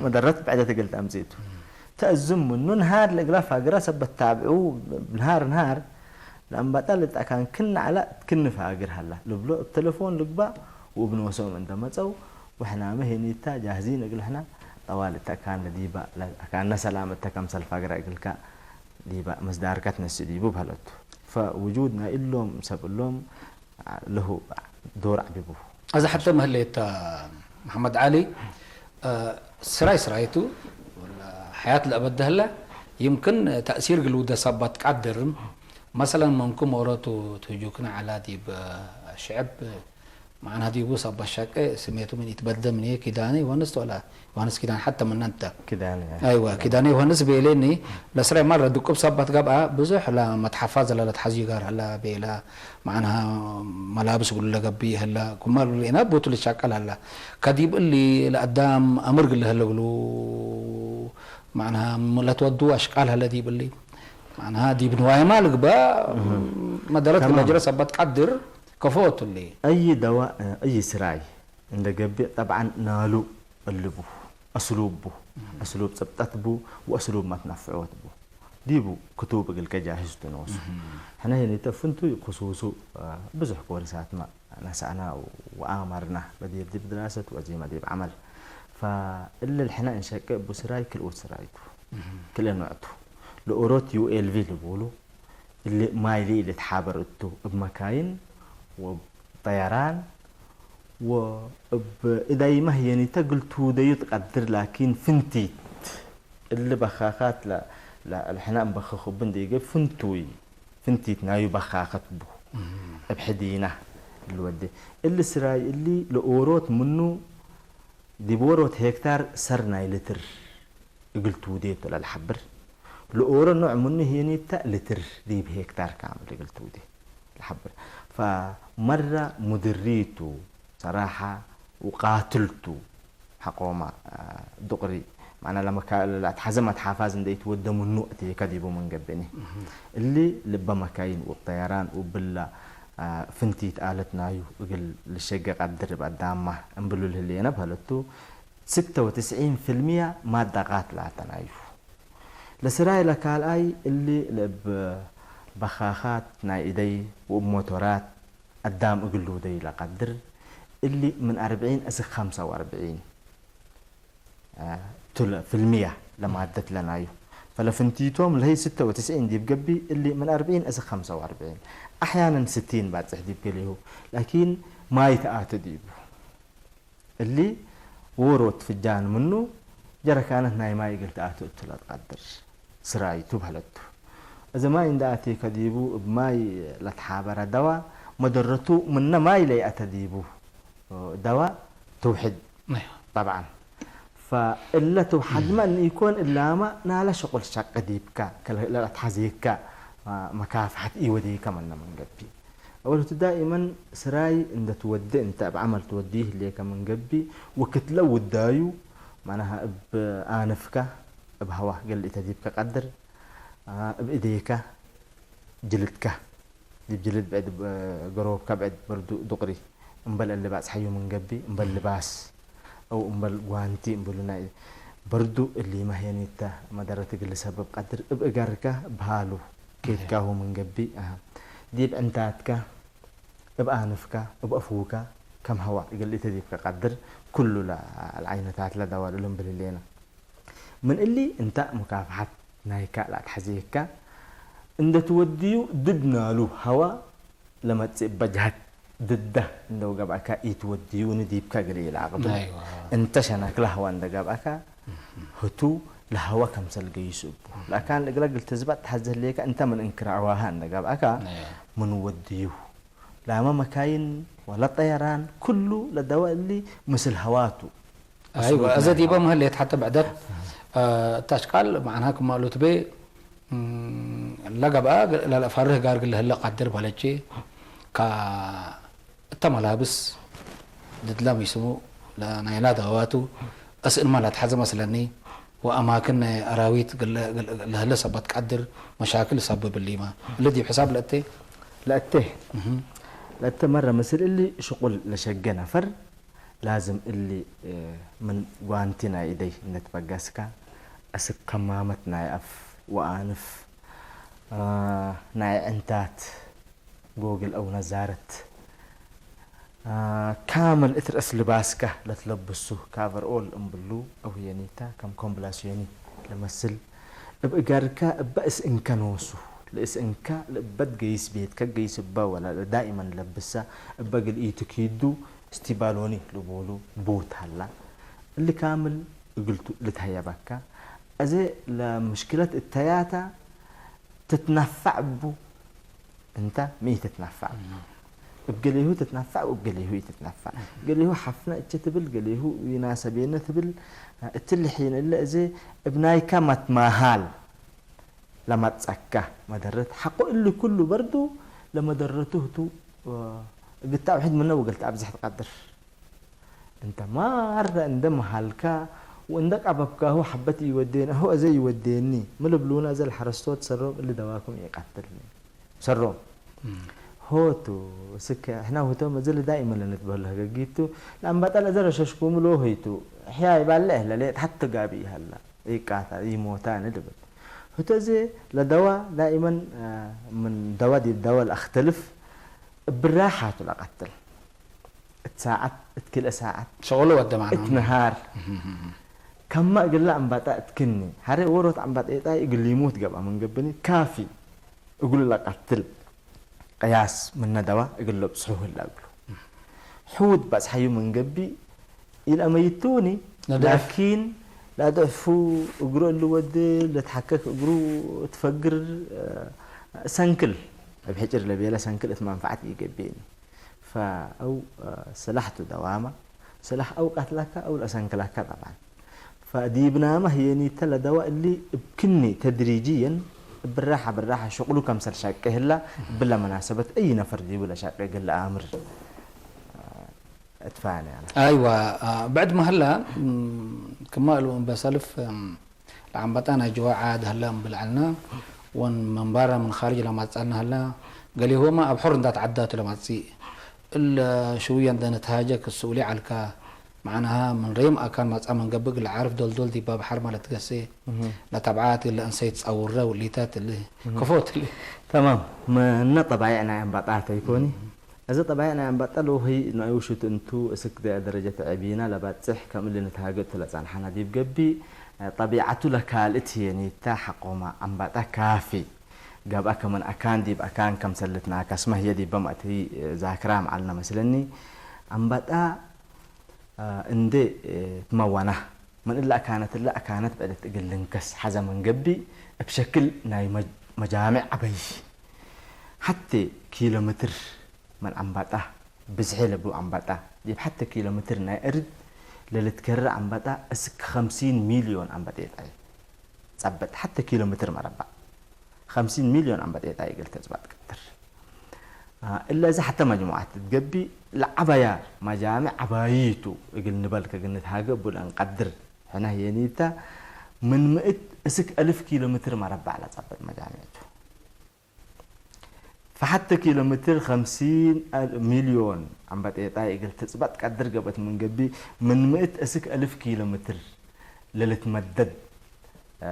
መደረት ብዕደት እግል ተአምጽእ ቱ። እም። ተአዝም ምኑ፣ ንሃር ለእግላ ፈግረ ሰበት ታብዑ፣ ንሃር ንሃር፣ ለአንባጣ ልትአካን ክነ ዐለ እት ክኒ ፋግር ሀላ ልብሎ እብ ተለፎን ልግባእ ወእብ ኖሶም እንደ መጸው፣ ወሕናመ ሄኒታ ጃህዚን እግል ሕና ጠዋል እተ አካን ለዲበ ለአካነ ሰላም እተ ከምሰል ፋግረ እግልከ ዲበ መስዳርከ ትነስእ ዲቡ በህለቱ። ፈውጁድ ናይ እሎም ሰብ እሎም ለሁ ዶር ዐቢ ቡ። አዜ ሐተ መህሌት መሐመድ ዐሊ፣ እ፣ ስራይ ስራይቱ፣ ወላ ሐያት ለአበደ ህለ፣ ይምክን ተእሲር እግል ልውደ ሰበት ቀድር። መሰለን፣ መንኩም ኦሮቱ ትህጁክነ ዐላ ዲብ ሽዕብ መዓናህ ዲቡ ሰበት ሸቄ ስሜቱ ምን ኢትበደ ምንዬ ኪዳነ ዮሐንስ ተ ወላ ዮሐንስ ኪዳነ ሐተ ምነ እንተ። ኪዳነ። አይወ፣ ኪዳነ ዮሐንስ ቤሌኒ ለስራይ ማል ረድቁብ ሰበት ገብአ ብዙሕ ለመትሐፋዝ ለለትሐዝዩ ጋር ሀላ ቤለ። መዓናህ መላብስ እግሉ ለገብእ ሀላ፣ ኩማ እግሉ ሌና ቦቱ ልትሸቀል ሀላ። ከዲብ እሊ ለአዳም አምር እግል ለህለ እግሉ መዓናህ ለትወዱ አሽቃል ሀለ ዲብ እሊ። መዓናህ ዲብ ንዋይማ ልግበእ መደረት ተማም። ለጅረ ሰበት ቀድር ከፎ ቱ እሊ። አይ ደዋእ፣ አይ ስራይ እንደ ገብእ ጠብዓን ናሉ እሊ ቡ፣ አስሉብ ቡ፣ አስሉብ ጽብጠት ቡ ወአስሉብ መትነፍዖት ቡ። ዲቡ ክቱብ እግልከ ጃህዝ ቱ ኖሱ። እህ። ሕነ ህኔተ ፍንቱይ ክሱሱ፣ አ፣ ብዙሕ ኮርሳትመ ነስአና ወአመርና፣ በዲብ ዲብ ድራሰት ወአዜመ ዲብ ዐመል። ፈእሊ ሕነ እንሸቄ እቡ ስራይ ክልኦት ስራይ ቱ። እህ። ክልኤ ኖዕ ቱ። ለኦሮት ዩ ኤል ቪ ልቡሉ፣ እሊ ማይ ለኢልትሓበር እቱ፣ እብ መካይን ወእብ ጠየራን ወእብ እዳይመ ህዬኒተ እግል ትውደዩ ትቀድር፣ ላኪን ፍንቲት እሊ በካካት ለ-፣ ለ-፣ ለሕነ እንበክክ እቡ እንዴ ገብእ ፍንቱይ፣ ፍንቲት ናዩ በካከት ቡ። እም። እብ ሕዲና ልወዴ። እሊ ስራይ እሊ ለኦሮት ምኑ ዲብ ዎሮት ሄክታር ሰር ናይ ልትር እግል ትውዴ ቱ ለልሐብር። ለኦሮ ኖዕ ምኑ ህዬኒተ ልትር ዲብ ሄክታር ካምል እግል ትውዴ ለሐብር። ፈመረ ሙድሪቱ ሰራሐ ወቃትልቱ ሐቆመ፣ አ፣ ዱቅሪ፣ መዕነ ለመካ-፣ ለአትሐዘ መትሓፋዝ እንዴ ኢትወደ ምኑ አቴከ ዲቡ ምን ገብእኒ። እህ። እሊ ልበ መካይን ወጠየራን ወብላ፣ አ፣ ፍንቲት አለት ናዩ እግል ልሸገ ቀድር እብ አዳምመ እምብሉ ልህሌነ በህለቱ፣ ስተ ወትስዒን ፍልምየ ማደቃት ላተ ናዩ። ለስራይ ለካልኣይ እሊ ለእብ በካካት ናይ እደይ ወእብ ሞቶራት አዳም እግል ልውደዩ ለቀድር፣ እሊ ምን አርብዒን እስክ ኸምሰ ወአርብዒን፣ አ፣ ቱ ለፍልምየ ለማደት ለናዩ። ፈለፍንቲቶም ለህይ ስተ ወትስዒን ዲብ ገብእ፣ እሊ ምን አርብዒን እስክ ኸምሰ ወአርብዒን፣ አሕያነን ስቲን ባጽሕ ዲብ ገሌሁ፣ ላኪን ማይ ተአቱ ዲቡ። እሊ ዎሮት ፍጃን ምኑ ጀረካነት ናይ ማይ እግል ተአቱ እቱ ለትቀድር ስራይ ቱ በህለት ቱ። እዘ ማይ እንዴ አቴከ ዲቡ እብ ማይ ለትሓበረ ደዋ መደረቱ ምነ ማይ ለይአተ ዲቡ ደዋ ትውሕድ። አይዋ። ጠብዓን። ፈእለ ትውሐድመ እም። እን ኢኮን እላመ ናለ ሸቁል ሸቂ ዲብከ፣ ከለ-፣ ለአትሐዜከ፣ አ፣ መካፍሐት ኢወዴከ መነ ምን ገብእ። አወል ህቱ ዳኢመን ስራይ እንደ ትወዴ እንተ እብ ዐመል ትወድዩ ህሌከ ምን ገብእ፣ ወክትለ ውዳዩ፣ መዕናሃ እብ አንፍከ፣ እብ ሀዋ ገልኢተ ዲብከ ቀድር፣ አ፣ እብ እዴከ፣ ጅልድከ፣ ዲብ ጅልድ ብዕድ፣ ብ-፣ ገሮብከ ብዕድ በርዱ ዱቅሪ፣ እምበል እሊ ባጽሐዩ ምን ገብእ፣ እምበል ልባስ፣ አው እምበል ጓንቲ እምብሉ ናይ በርዱ እሊመ ህየኒተ መደረት እግል ልሰብብ ቀድር፣ እብ እገርከ እብ ሃሉ ኬድካሁ ምን ገብእ፣ አሀ። ዲብ ዕንታትከ፣ እብ አንፍከ፣ እብ አፉከ፣ ከም ሀዋ እግል ኢተ ዲብከ ቀድር፣ ኩሉ ለዐይነታት ለደዋ ልብል ህሌነ። ምን እሊ እንተ ሙካፍሐት ናይከ ለአትሐዜከ እንደ ትወድዩ ድድ ናሉ ሀዋ ለመጽእ እበ ጀሀት ድደ እንደ ወገብአከ ኢትወድዩኒ ዲብከ እግል ኢለአቅብል። አይዋ። እንተ ሸነክለ ሀዋ እንደ ገብአከ ህቱ ለሀዋ ከምሰል ገይስ እቡ። ለአካን እግለ እግል ትዝበጥ ተሐዜ ህሌከ እንተ ምን እንክር አዋሃ እንደ ገብአከ አይዋ። ምን ወድዩ። ላመ መካይን ወለ ጠየራን፣ ክሉ ለደወ እሊ ምስል ሀዋቱ። አይወ፣ አስሉብ እዘ ናይ ዲበ ሀዋ። ምህሌት ሐተ ብዕደት፣ እ፣ እተ አሽቃል መዕናሃ ክማ እሉ ትቤ፣ እም፣ ለገብአ ለለአፋርህ ጋር እግል ለህለ ቃድር በለቼ፣ ከ-፣ እተ መላብስ ድድለ ሚስሙ ለናይላ ደዋቱ፣ እስእንመ ለአትሐዘ መስለኒ፣ ወአማክን ናይ አራዊት ግለ-፣ ግለ-፣ ለህለ ሰበት ቀድር መሻክል ሰብብ እሊመ። እሊ ዲብ ሕሳብ ለእቴ? ለእቴ። እህ። ለእቴ መረ ምስል እሊ ሽቁል ለሸገ ነፈር ላዝም እሊ፣ እ፣ ምን ጓንቲ ናይ እደይ እንድትበገስከ፣ እስክ ከማመት ናይ አፍ ወአንፍ፣ እ፣ ናይ ዕንታት፣ ጎግል አው ነዛረት፣ አ፣ ካምል እት ረአስ ልባስከ ለትለብሱ ካቨር ኦል እምብሉ አው ህየኒተ ከም ኮምብላስዮኒ ለመስል፣ እብ እጋርከ እበ እስእንከ ኖሱ፣ ለእስእንከ ለእበ ትገይስ ቤትከ ገይስ እበ ወለ ዳኢመን ለብሰ እበ እግል ኢትኪዱ ስቲባሎኒ ልቡሉ ቡት ሀላ። እሊ ካምል እግልቱ ልትሀየበከ። አዜ ለምሽክለት እተያተ ትትነፈዕ እቡ። እንተ ሚ ትትነፈዕ? እም። እብ ገሌሁ ትትነፈዕ ወእብ ገሌሁ ኢትትነፈዕ። ገሌሁ ሐፍነ እቼ ትብል፣ ገሌሁ ኢናሰቤነ ትብል። እትሊ ሒን እለ እዜ እብ ናይካ መትማሃል ለመጽአካ መደረት። ሐቆ እሊ ኩሉ በርዱ ለመደረቱ ህቱ፣ እግል ተአውሕድ ምነ ወእግል ተአብዝሕ ትቀድር። እንተ ማረ እንደ መሃልካ ወእንደ ቀበብካሁ ሐበት ኢወዴን፣ አሁ አዜ ኢወዴኒ ሚ ልብሉነ፣ አዜ ለሐረስቶት ሰሮም እሊ ደዋኩም ኢቀትልኒ። ሰሮም እም። ሆቱ እስከ ሕና ሁቶም እዜ ለዳኢመን ለንትበህሎ ህገጊቱ፣ ለአንበጣ ለእዘ ረሸሽኩሙ ሎ ሆይቱ፣ ሕያይ ባለ እህለ ሌጥ ሐቲ ጋቢ ኢሀላ፣ ኢቃታ ኢሞታኒ ልብል። ህቶ እዜ ለደዋ ዳኢመን፣ አ፣ ምን ደዋ ዲብ ደዋ ለአክተልፍ፣ እብ ራሓቱ ለቀትል። እት ሳዐት፣ እት ክልኤ ሳዐት፣ ሸቁሉ ወደ ማዕና እት ነሃር፣ እህም። ከመ እግለ አንበጣ እት ክኒ፣ ሐሬ ዎሮት አንበጣ ኤጣይ እግል ሊሙት ገብአ ምን ገብኒ፣ ካፊ እግሉ ለቀትል ቅያስ ምነ ደዋ እግል ለብጽሑ ህለ እግሉ። ሑድ በጽሐዩ ምን ገብእ ኢለአመይቱኒ፣ ለደፍ። ላኪን ለአድዕፉ እግሩ እሊ ወዴ፣ ለትሐከክ እግሩ ትፈግር፣ ሰንክል፣ እብ ሕጭር ለቤለ ሰንክል እት መንፈዐት ኢገብእኒ። ፈአው ስላሕ ቱ ደዋመ፣ ስላሕ አው ቀትለከ አው ለአሰንክለከ ጠብዐን። ፈዲብናመ ህዬኒተ ለደዋ እሊ እብ ክኒ ተድሪጅየን ብራሐ ብራሐ ሽቅሉ ከምሰል ሸቄ ህላ፣ እብለ መናሰበት አይ ነፈር ዲቡ ለሸቄ እግል ለአምር እትፋኔ አነ። አይዋ፣ አ፣ ብዕድ መሀላ፣ እም፣ ክማ እሉ እንበ ሰልፍ፣ እም፣ ለአንበጣ ናይ ጅዋ ዓድ ሀለ እምብል ዐልነ፣ ወን ምን ባረ ምን ካርጅ ለማጽአነ ሀለ፣ ገሌሆመ አብ ሑር እንዳ ተዐዳቱ ለማጽእ። እለ ሽውየ እንደ ንትሃጀክ እሱኡሊ ዐልከ፣ መዕናሃ ምን ረይም አካን ማጽአ ምን ገብእ እግል ለዓርፍ ዶልዶል ዲበ በሐር መ ለትገሴ፣ እህ። ለተብዓት እግል ለእንሰይት ጸውረ ውሊታት እሊ እህ። ከፎት እሊ። ተማም፣ ምነ ጠባይዕ ናይ አንበጣ ተይኮኒ፣ እዘ ጠባይዕ ናይ አንበጣ ለውሀይ ናይ ውሹት እንቱ፣ እስክ ደ-፣ ደረጀት ዐቢና ለባጽሕ፣ ከም እሊ ንትሃገ እቱ ለጸንሐነ ዲብ ገብእ፣ ጠቢዐቱ ለካልእት ህዬኒተ ሐቆመ አንበጣ ካፊ ገብአ፣ ከምን አካን ዲብ አካን ከምሰል ልትናከስመ ህዬ ዲበ መእተይ ዛክራም ዐልነ መስለኒ። አንበጣ እንዴ ትመወነ፣ ምን እለ አካነት እለ አካነት ብዕደት እግል ልንከስ ሐዘ ምን ገብእ፣ እብ ሸክል ናይ መ-፣ መጃምዕ ዐበይ፣ ሐቴ ኪሎ ሜትር ምን አንበጣ፣ ብዝሒ ለቡ አንበጣ፣ ዲብ ሐቴ ኪሎ ሜትር ናይ እርድ ለልትከረ አንበጣ እስክ ኸምሲን ሚልዮን አንበጤጣይ ጸብጥ፣ ሐቴ ኪሎ ሜትር መረበዕ። ኸምሲን ሚልዮን አንበጤጣይ እግል ተጽበጥ ቀድር። አ፣ እለ እዘ ሐተ መጅሙዐት ትትገቢ ለዐበያ መጃምዕ ዐባይቱ እግል ንበል ከእግል ንትሃገ እቡ ለእንቀድር ሕነ ህዬኒተ ምን ምእት እስክ አልፍ ኪሎ ሜትር መረበዕ ለጸብጥ መጃምዕ ቱ። ፈሐተ ኪሎ ሜትር ኸምሲን ሚልዮን አንበጤጣይ እግል ትጽበጥ ቀድር ገብአት ምን ገብእ ምን ምእት እስክ አልፍ ኪሎ ሜትር ለልትመደድ፣ አ፣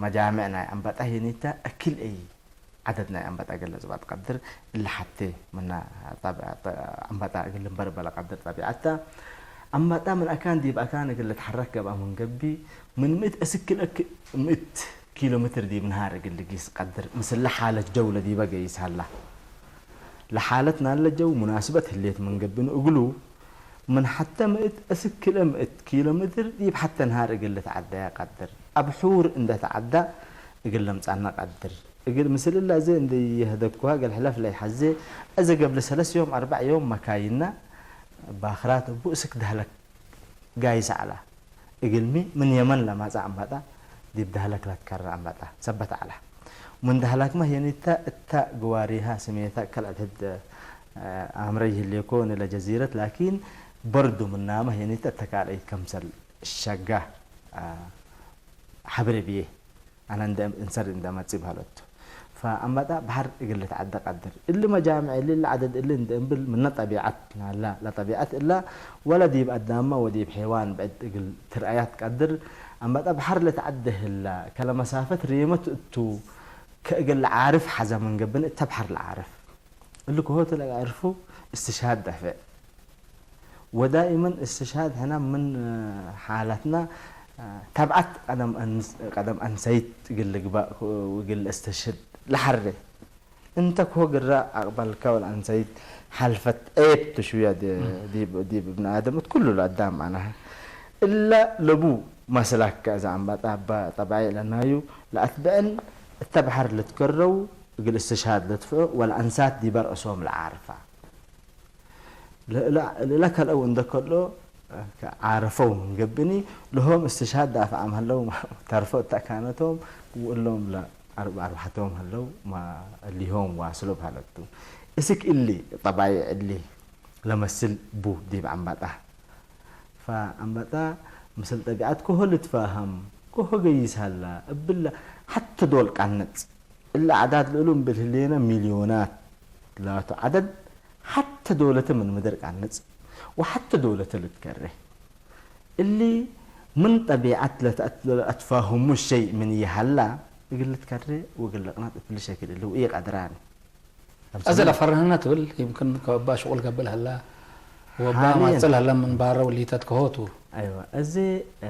መጃምዕ ናይ አንበጣ ህዬኒተ እክል እይ ዐደድ ናይ አንበጣ እግል ልጽበጥ ቀድር፣ እለ ሐቴ ምነ ጠብ-፣ ጠ-፣ አንበጣ እግል ልንበር እበ ለቀድር ጠቢዐት ተ። አንበጣ ምን አካን ዲብ አካን እግል ልትሐረክ ገብአ ምን ገብእ፣ ምን ምእት እስክ ለክ-፣ ምእት ኪሎ ሜትር ዲብ ነሃር እግል ልጊስ ቀድር፣ ምስለ ሓለት ጀው ለዲበ ገይስ ሀላ። ለሓለት ናለ ጀው ሙናስበት ህሌት ምን ገብእ እግሉ፣ ምን ሐተ ምእት እስክ ክልኤ ምእት ኪሎ ሜትር ዲብ ሐተ ነሃር እግል ልትዐደየ ቀድር። አብ ሑር እንዴ ተዐዳ እግል ለምጽአነ ቀድር። እግል ምስል እለ አዜ እንዴ ይሀደግኩሃ እግል ሕለፍ ለይሐዜ፣ አዜ ገብለ ሰለስ ዮም አርበዕ ዮም መካይነ ባክራት እቡ እስክ ደህለክ ጋይሰ ዐለ። እግልሚ ምን የመን ለመጽአ አንበጣ ዲብ ደህለክ ለትከረ አንበጣ ሰበት ዐለ። ምን ደህለክመ ህዬኒተ እተ ግዋሪሃ ስሜተ ከልአት ህድ አምረ ይህሌኮ እኒ ለጀዚረት፣ ላኪን በርዱ ምናመ ህዬኒተ እተ ካልአይት ከምሰል ሸጋ ሐብሬ ብዬ። አነ እንደ እንሰር እንደ መጽእ በሀለት ቱ። ፈአንበጣ በሐር እግል ልትዐደ ቀድር። እሊ መጃምዕ እሊ፣ እሊ ዐደድ እሊ እንደ እምብል ምነ ጠቢዐት ናላ። ለጠቢዐት እላ ወለ ዲብ አዳምመ ወዲብ ሔዋን ብዕድ እግል ትርአያ ትቀድር። አንበጣ በሐር ልትዐደ ህላ፣ ከለ መሳፈት ሬመት እቱ ከእግል ለዓርፍ ሐዘ ምን ገብእ እተ በሐር ለዓርፍ። እሊ ክሆቱ ለአዕርፉ እስትሽሃድ ደፍዕ። ወዳኢመን እስትሽሃድ ሕነ ምን ሓለትነ ተብዐት ቀደም አንስ-፣ ቀደም አንሰይት እግል ልግበእ ወእግል ለአስተሽህድ ለሐሬ። እንተ ክሆ ግረ አቅበልከ ወለአንሰይት ሐልፈት ዔብ ቱ ሽውየ ዲ-፣ ዲብ፣ ዲብ እብን አደም እት ኩሉ ለአዳም መዕናሀ። እለ ለቡ መስላከ እዘ አንበጣ እበ ጠባይዕ ለናዩ ለአትብዕን እተ በሐር ልትከረው እግል እስትሽሃድ ለድፍዑ ወለአንሳት ዲበ ረአሶም ለዓርፋ። ለእለ፣ ለእለ ከልአው እንደ ከልኦ፣ እ፣ ከዓረፈው ምን ገብእኒ፣ ለሆም እስትሽሃድ ዳፍዓም ሀለው፣ ተርፎ እተ ካነቶም፣ ወእሎም ለአርብ አርባሕቶም ሀለው፣ ማ እሊሆም ዋስሎ በሀለቱ። እስክ እሊ ጠባይዕ እሊ ለመስል ቡ ዲብ ዐንባጣ። ፈዐንባጣ ምስል ጠቢዐት ከሆ ልትፋሀም፣ ከሆ ገይስ ሀላ፣ እብለ ሐተ ዶል ቃንጽ። እለ አዕዳድ ለእሉ እምብል ህሌነ ሚልዮናት ላቱ ዐደድ፣ ሐተ ዶለተ ምን ምድር ቃንጽ ወሐተ ዶለተ ልትከሬ። እሊ ምን ጠቢዐት ለተአት-፣ ለአትፋህሙ ሸይ ምን ይሀላ፣ እግል ልትከሬ ወእግል ልቅነጥ እትሊ ሸክል እሉ ኢቀድራኒ። አዜ ለፈርህነ ትብል፣ ይምክን ከወባ ሽቁል ገብእ ለሀላ፣ ወባ ሓልየን። ማጽእ ለሀላ ምን ባረ ወሊተት ከሆቱ። አይወ፣ አዜ፣ እ፣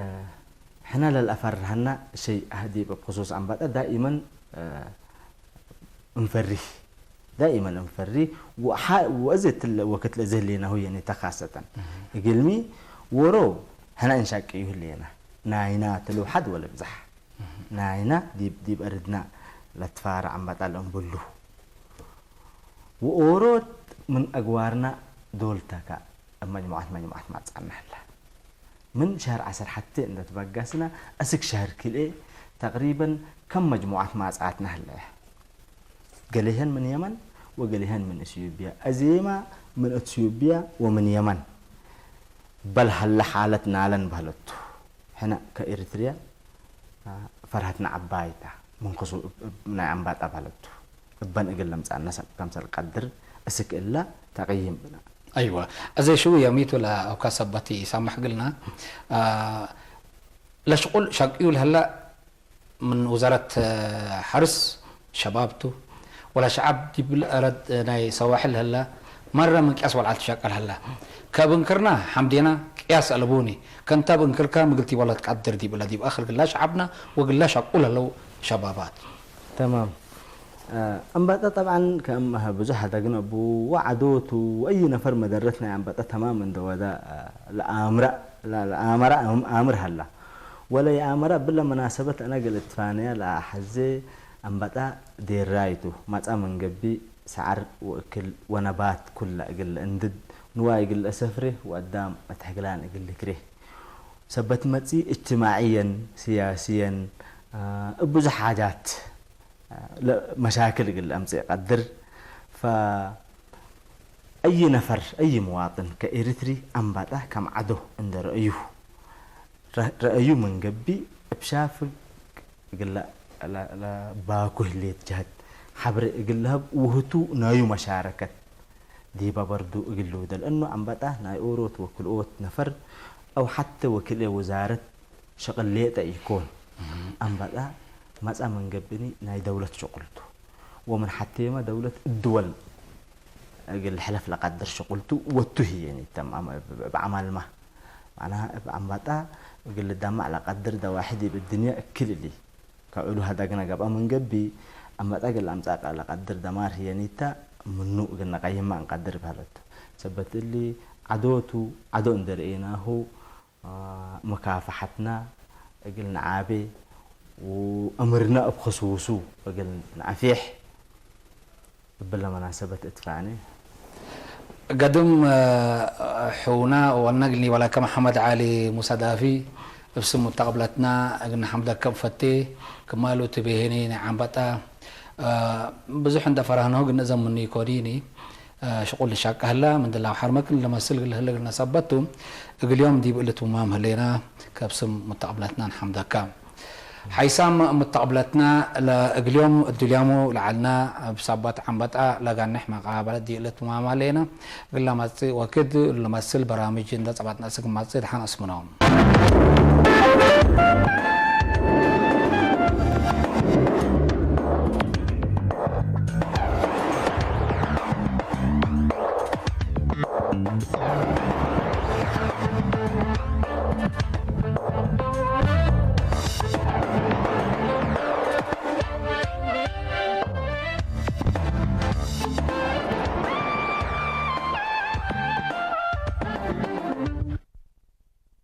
ሕነ ለልአፈርሀና ሸይ አህዲብ እብ ክሱስ አንባጣ ዳኢመን፣ እ፣ እንፈሪህ። ዳኢመን እንፈሪህ። ወሓ-፣ ወአዜ ትለ ወክት ለእዜ ህሌናሁ የኔተ ካሰተን። እህ። እግልሚ፣ ዎሮ፣ ሕነ እንሻቅዩ ህሌና። ናይና ትልውሐድ ወለብዛሕ። ናይና ዲብ፣ ዲብ አርድና ለትፋረ አንባጣ ለእምብሉ። ወኦሮት ምን አግዋርና ዶል ተካ እብ መጅሙዓት መጅሙዓት ማጽአና ህለ። ምን ሸህር ዐሰር ሐቴ እንደ ትበገስና፣ እስክ ሸህር ክልኤ ተቅሪበን ከም መጅሙዓት ማጽአትነ ህለ። ገሌሀን ምን የመን ወገሌሀን ምን እትዮጵያ። አዜማ ምን እትዮጵያ ወምን የመን በል ሀለ ሓለት ናለን በህለቱ። ሕነ ከኤሪትርያ ፈርሀትነ ዐባይ ተ። ምን ክሱ-፣ እብ ናይ አንባጣ በህለቱ። እበን እግል ለምጽአነ ሰብ ከምሰል ቀድር እስክ እለ ተቅይም ብነ። አይወ። አዜ ሽዊ የሚቱ ለአውካ ሰበት ኢሳምሕ እግልና፣ አ፣ ለሽቁል ሻቅዩ ለህለ ምን ውዛረት ሐርስ ሸባብ ቱ፣ ወለ ሸዐብ ዲብ ለአረድ ናይ ሰዋሕል ህለ፣ መረ ምን ቅያስ ወልዓል ትሸቀል ህለ። ከእብ እንክርና ሐምዴና ቅያስ አለቡኒ፣ ከእንተ እብ እንክርከ ምግል ቲበ ለትቀድር ዲብ እለ ዲብ አክር ግላ ሸዐብና ወግላ ሸቁል ህለው ሸባባት። ተማም። አ፣ አንባጣ ጠብዓን ከእም ብዙሕ ሀዳግን እቡ ወዐዶቱ ወአይ ነፈር መደረት ናይ አንባጣ ተማም እንደ ወዳ፣ አ፣ ለአምረ፣ ለ-፣ ለአመረ አም-፣ አምር ሀላ። ወለ የአመረ እብለ መናሰበት አነ እግል እትፋነያ ለአሐዜ አንባጣ ዴራይ ቱ። ማጻ ምን ገብእ ሰዐር ወእክል ወነባት ኩለ እግል ለእንድድ፣ ንዋይ እግል ለአሰፍሬ ወአዳም እት ሕግላን እግል ልክሬ። ሰበት መጽኢ እጅትማዕየን፣ ስያስየን፣ አ፣ እብ ብዙሕ ሓጃት፣ አ፣ ለ-፣ መሻክል እግል ለአምጽእ ቀድር። ፈ-፣ አይ ነፈር፣ አይ መዋጥን ከኤሪትሪ አንባጣ ከም ዐዶ እንደ ረአዩ፣ ረ-፣ ረአዩ ምን ገብእ፣ እብ ሻፍግ እግል ለ-፣ ለ-፣ ለባኩህ ሌት ጀህት ሐብሬ እግል ለሀብ፣ ውህቱ ናዩ መሻረከት ዲበ በርዱ እግል ልውደል። እኑ አንባጣ ናይ ኦሮት ወክልኦት ነፈር አው ሐቴ ወክልኤ ውዛረት ሸቅል ሌጠ ኢኮን። እህ። አንባጣ መጽአ ምን ገብእኒ ናይ ደውለት ሸቁል ቱ። ወምን ሐቴመ ደውለት እድወል እግል ሕለፍ ለቀድር ሸቁል ቱ ወቱ ህዬ ኒተም አመ እብ፣ እብ ዐማልመ። መዕናሃ እብ አንባጣ እግል ልዳማዕ ለቀድር ደዋሒ ዲብ እድንየ እክል እሊ። ከእሉ ሀዳግነ ገብአ ምን ገብእ፣ አንባጣ እግል ለአምጽአ ለቀድር ደማር ህዬ ኒተ ምኑ እግል ነቀይመ እንቀድር በህለት። ሰበት እሊ ዐዶ ቱ፣ ዐዶ እንዴ ረኤናሁ፣ አ፣ መካፈሐትነ እግል ነዓቤ ወእምርነ እብ ክሱሱ እግል ነአፌሕ እብለ መናሰበት እትፋኔ። ገድም፣ አ፣ ሕውነ ወነ እግል ኒበለከ መሐመድ ዐሊ ሙሰ ዳፊ እብ ስም ሙተቅብለትነ እግል ነሐምደከ እንፈቴ። ክማሉ ትቤሄኒ ናይ ዐንበጣ፣ አ፣ ብዙሕ እንደ ፈራህነሁ ግን እዘም ምኑ ኢኮኒኒ። ሽቁል ልሻቀ ህለ፣ ምን ድላው ሐርመ ክል ለመስል እግል ህለ እግልነ ሰበት ቱ፣ እግል ዮም ዲብ እሊ ትማም ህሌና፣ ከብስም ሙተቅብለትና ንሐምደከ። ሐይሳም ሙተቅብለትና፣ ለእግል ዮም እዱልያሙ ለዐልና፣ እብ ሳባት ዐንበጣ ለጋንሕ መቃበለት ዲብ እሊ ትማም ህሌና፣ እግል ለመጽእ ወክድ ለመስል በራምጅ እንደ ጸባጥና እስክ መጽእ ደሐን አስምኖም።